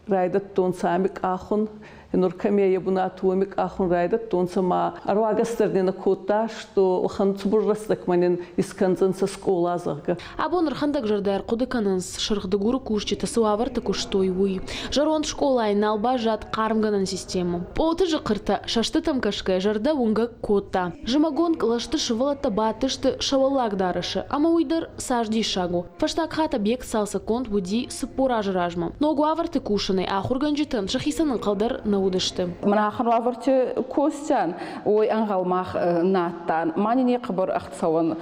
райдӕдтонцӕ ами къахун. Нур кӕми ӕй бунат, уоми къахун райдӕдтонцӕ ма ӕруагӕс дӕр не кодта, что уӕхӕн цубур рӕстӕгмӕ нин искӕндзӕнцӕ скъола, зӕгъгӕ. Абон ӕрхӕндӕг зӕрдӕ ӕрхъуыды кӕнынц, Сырх-Дыгуры кусджытӕ цы уавӕрты куыстой, уый. Зӕронд скъолайы нал баззад хъармгӕнӕн системӕ. Пъолты зыхъхъыртӕ сӕстытӕм кӕсгӕ зӕрдӕ уынгӕг кодта. Зымӕгон кълӕсты сывӕллӕттӕ бадтысты сӕ уӕллаг дарӕсы, ӕмӕ уый дӕр цас диссаг у. Фӕстаг хатт объект цалцӕггонд уыди 40 азы размӕ. Ног уавӕрты кусынӕй ахуыргӕнджытӕн сӕхицӕн ӕнхъӕл дӕр нӕ уыдысты. Мӕн ахӕм уавӕрти косдзӕн, уой ӕнгъӕл мах нӕ адтан. Ма нин е хъӕбӕр ӕхцӕуӕн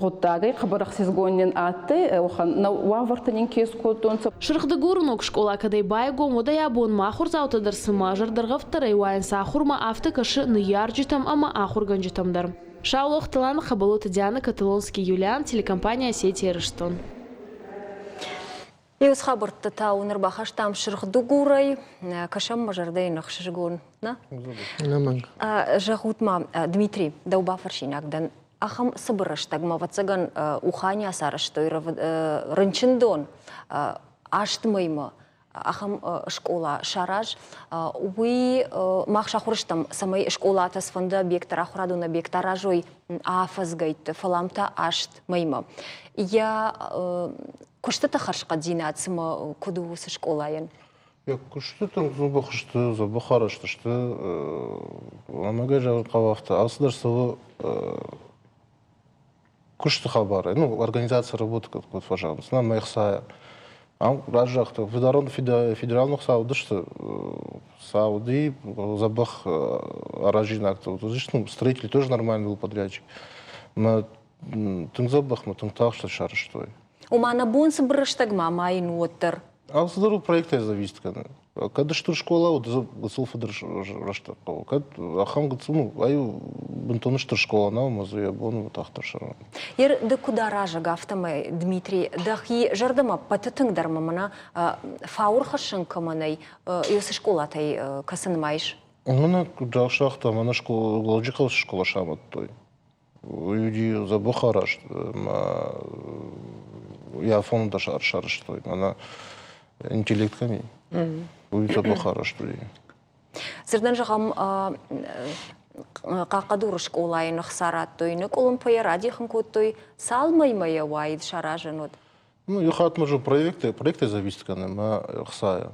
гъуддагӕй, хъӕбӕр ӕхсицгон нин адтӕй, уӕхӕн нӕ уавӕртӕ нин ке скодтонцӕ. Сырх-Дыгуры ног скъола кӕдӕй байгом, уӕдӕй абонмӕ ахуырдзаутӕ дӕр цыма зӕрдӕргъӕвддӕрӕй уайынц ахуырмӕ, афтӕ кӕсы ныййарджытӕм ӕмӕ ахуыргӕнджытӕм дӕр. Саулохты Лана, Хабалоты Диана, Каталонский Юлиан, телекомпания Осетия Ирыстон. Иу хабӕртты та уын ӕрбахастам Сырх Дыгурӕй. Кӕсӕм мӕ зӕрдӕйы ӕхсызгон. Нӕ? Нӕмӕнг. Зӕгъут ма, Дмитрий, дӕу бафӕрсинаг дӕн. Ахӕм цыбыр рӕстӕгмӕ, ӕвӕццӕгӕн, Ухани ацарӕзтой рынчындон аст мӕймӕ ахӕм скъола сараз, уый мах сахуыр стӕм, цӕмӕй скъолатӕ цыфӕнды объекттӕ, ахуырадон объекттӕ аразой афӕдзгӕйтты, фӕлӕ ам та аст мӕймӕ. Йӕ куыстыты хӕрзхъӕддзинад цымӕ куыд у уыцы скъолайӕн? Йӕ куысты тынг дзӕбӕх сты, дзӕбӕх арӕзт сты. Ӕмӕ зӕгъын хъӕуы афтӕ, алцыдӕр цӕуы куысты хабарӕй, ну, организация работы куыд фӕзӕгъынц, нӕ мӕ ӕхцайӕ. Ам разагъта, федералон федералон ӕхца уыдысты, Сауди дзӕбӕх аразинӕгтӕ уыдысты, ну, строитель тоже нормальный был подрядчик. Мӕ тынг дзӕбӕх, мӕ тынг тагъд сарӕзтой. Ома нӕ бон цыбыр рӕстӕгмӕ ма йын уӕддӕр. Алцыдӕр у проектӕй зависит кӕны. Кӕд стыр скъола уыд, гыццыл фыдыр рӕстӕг хъӕуы. Кӕд ахӕм гыццыл, ну, ай бынтон стыр скъола нӕу, ӕмӕ дзы йӕ бон у тагъддӕр сӕрмӕ. Ер, ды куыд аразӕг, афтӕмӕй, Дмитрий, дӕхи зӕрдӕмӕ ӕппӕты тынгдӕр ма мӕнӕ фаур хӕссын кӕмӕ нӕй, уыцы скъолатӕй кӕцы нымайыс? Мӕнӕ куыд загъта, мӕнӕ Лоджихъӕуы цы скъола самадтой, уый уыди дзӕбӕх арӕзт ӕмӕ йӕ афоны дӕр сарӕзтой. Мӕнӕ интеллект кӕм и, уый дзӕбӕх арӕзт уыди. Дзырдӕн зӕгъӕм, Хъахъхъӕдуры скъолайы ных сарадтой, ныкъуылымпыйӕ радих ын кодтой, цал мӕймӕ йӕ уаид саразӕн уӕд? Ну, иу хатт ма проекты, проекты зависит кӕны мӕ ӕхцайӕ.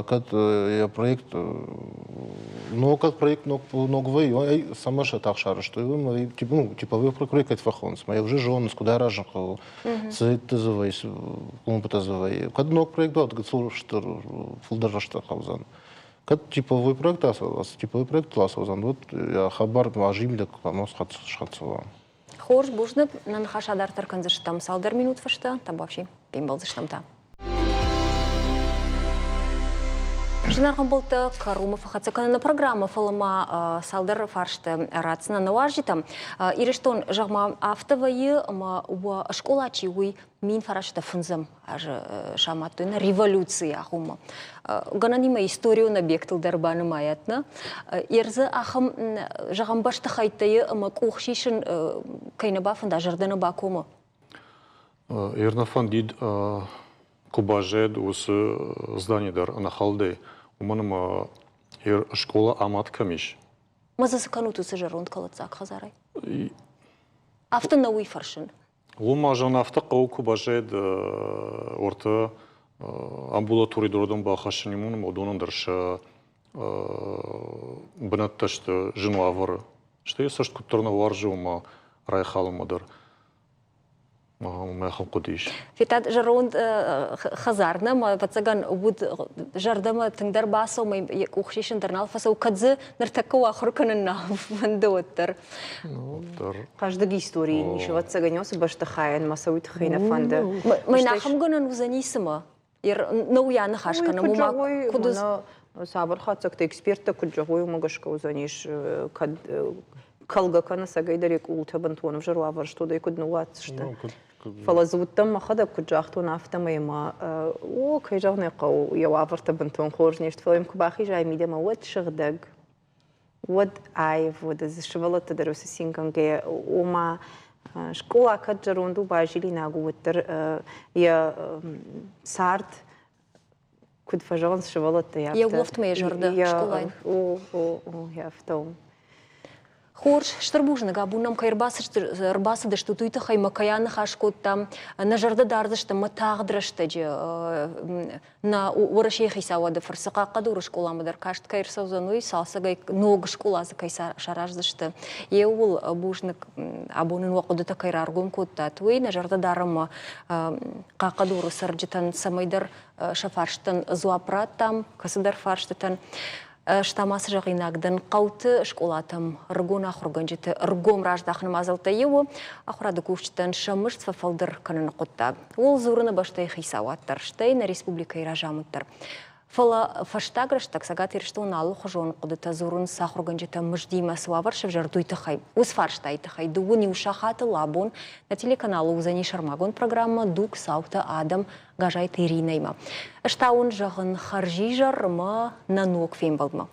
Кӕд йӕ проект ног кӕд проект ног ног вӕййы, ӕй цӕмӕ сӕ тагъд сарӕзтой, уый ну, типовой проект кӕд фӕхонынц, мӕ уже зонынц, куыд аразын хъӕуы, цы дзы вӕййы, цы къуылымпытӕ дзы вӕййы. Кӕд ног проект уа, гыццыл стыр фылдӕр рӕстӕг хъӕудзӕн. Кӕд типовой проект ацӕуа, типовой проект ацӕудзӕн, уӕд хабар азимдӕг хъуамӕ схӕццӕ уа. Хорз, бузныг. Нӕ ныхас адарддӕр кӕндзыстӕм цалдӕр минут фӕстӕ. Табуафси, фембӕлдзыстӕм та. Зынаргъ ӕмбӕлттӕ, кӕронмӕ фӕхӕццӕ кӕныны программӕ, фӕлӕ ма цалдӕр фарсты ратдзынӕн нӕ уазджытӕм. Ирыстон, зӕгъ-ма, афтӕ вӕййы, ӕмӕ уӕ скъола чи, уый 1905 азы самадтой нӕ революцийы агъоммӕ. Гӕнӕнимӕ историон объектыл дӕр банымайат, нӕ? Ердзы ахӕм, зӕгъӕм, бӕстыхӕйттӕ ӕмӕ къух сисын кӕй нӕ бафӕнда, зӕрдӕ нӕ бакомы. Ер нӕ фӕндид, куы баззад уыцы здани дӕр ӕнӕхӕлдӕй, уымӕн ӕмӕ скъола амад кӕм ис. Ма дзы цы кӕнут уыцы зӕронд кӕлӕддзаг хӕдзарӕй? Афтӕ нӕ уый фӕрсын. Уым азӕн афтӕ хъӕуы куы баззайд уӕртӕ амбулатори дордон бахӕссын уымӕн ӕмӕ уыдонӕн дӕр сӕ бынӕттӕ сты зын уавӕры. Стӕй цӕст куыддӕр нӕ уарзы, уымӕ райхалынмӕ дӕр мӕхӕм хъуыды ис. Федтат, зӕронд хӕдзар нӕ, ӕвӕццӕгӕн, уыд зӕрдӕмӕ тынгдӕр бацӕуы, йӕ къух сисын дӕр нал фӕцӕуы, кӕд дзы ныртӕккӕ ахуыр кӕнын нал фӕнды, уӕддӕр. Хъӕздыг истори ис, ӕвӕццӕгӕн, уыцы бӕстыхайӕн мӕ сӕ уый тыххӕй нӕ фӕнды. Мӕн ахӕм гӕнӕн уыдзӕни цымӕ? Нӕу йӕ ныхас кӕнӕм, уымӕ куыд Цавӕр хатдзӕгтӕ эксперттӕ куыд зӕгъой, уымӕ гӕсгӕ уыдзӕнис, кӕд кӕлгӕ кӕны цӕгӕйдӕр йӕ къултӕ бынтон ӕвзӕр уавӕр сты, уӕд ӕй куыд ныууадздзысты. Фӕлӕ дзы уыдтӕн мӕхӕдӕг, куыд загътон, афтӕмӕй ӕмӕ, о, кӕй зӕгъын ӕй хъӕуы, йӕ уавӕртӕ бынтон хорз не сты, фӕлӕ йӕм куы бахизай мидӕмӕ, уӕд сыгъдӕг, уӕд аив уыд, сывӕллӕттӕ дӕр уыцы цингӕнгӕйӕ, ома скъола кӕд зӕронд у, базилинаг у, уӕддӕр йӕ цард куыд фӕзӕгъынц сывӕллӕттӕ, афтӕ. Йӕ улӕфтмӕ йӕ зӕрдӕ скъолайы. О, о, о, афтӕ у. Хорз, стыр бузныг, абон нӕм кӕй ӕрбацыдыстут, уый тыххӕй мӕ кӕй аныхас кодтам. Нӕ зӕрдӕ дардзыстӕм мӕ тагъд рӕстӕджы нӕ Уӕрӕсейы хицауады фӕрцы Хъахъхъӕдуры скъоламӕ дӕр каст кӕй ӕрцӕудзӕн, уый цалцӕгӕй ног скъола дзы кӕй сараздзысты. Еууыл бузныг, абон ын уӕ хъуыдытӕ кӕй раргом кодтат, уый. Нӕ зӕрдӕ дарӕм ма Хъахъхъӕдуры цӕрджытӕн, цӕмӕйдӕр сӕ фарстӕн дзуапп радтам, кӕцыдӕр фарстытӕн. Ӕз та ма цы зӕгъинаг дӕн, хъӕуты скъолатӕм ӕрыгон ахуыргӕнджыты ӕргом раздахыны мадзӕлттӕй иу у ахуырады кусджытӕн сӕ мызд фӕфылдӕр кӕныны хъуыддаг. Ууыл дзуры нӕ бӕстӕйы хицауад дӕр, стӕй нӕ республикӕйы разамынд дӕр. Фӕлӕ фӕстаг рӕстӕг Цӕгат Ирыстоны алыхуызон хъуыдытӕ дзурынц ахуыргӕнджытӕ мыздимӕ цы уавӕр сӕвзӕрд, уый тыххӕй. Уыцы фарстайы тыххӕй дыууын иу сахатыл абон нӕ телеканалы уыдзӕни сӕрмагонд программӕ «Дуг, цаутӕ, адӕм» Газайты Иринӕимӕ. Ӕз та уын зӕгъын хӕрзизӕр ӕмӕ нӕ ног фембӕлдмӕ.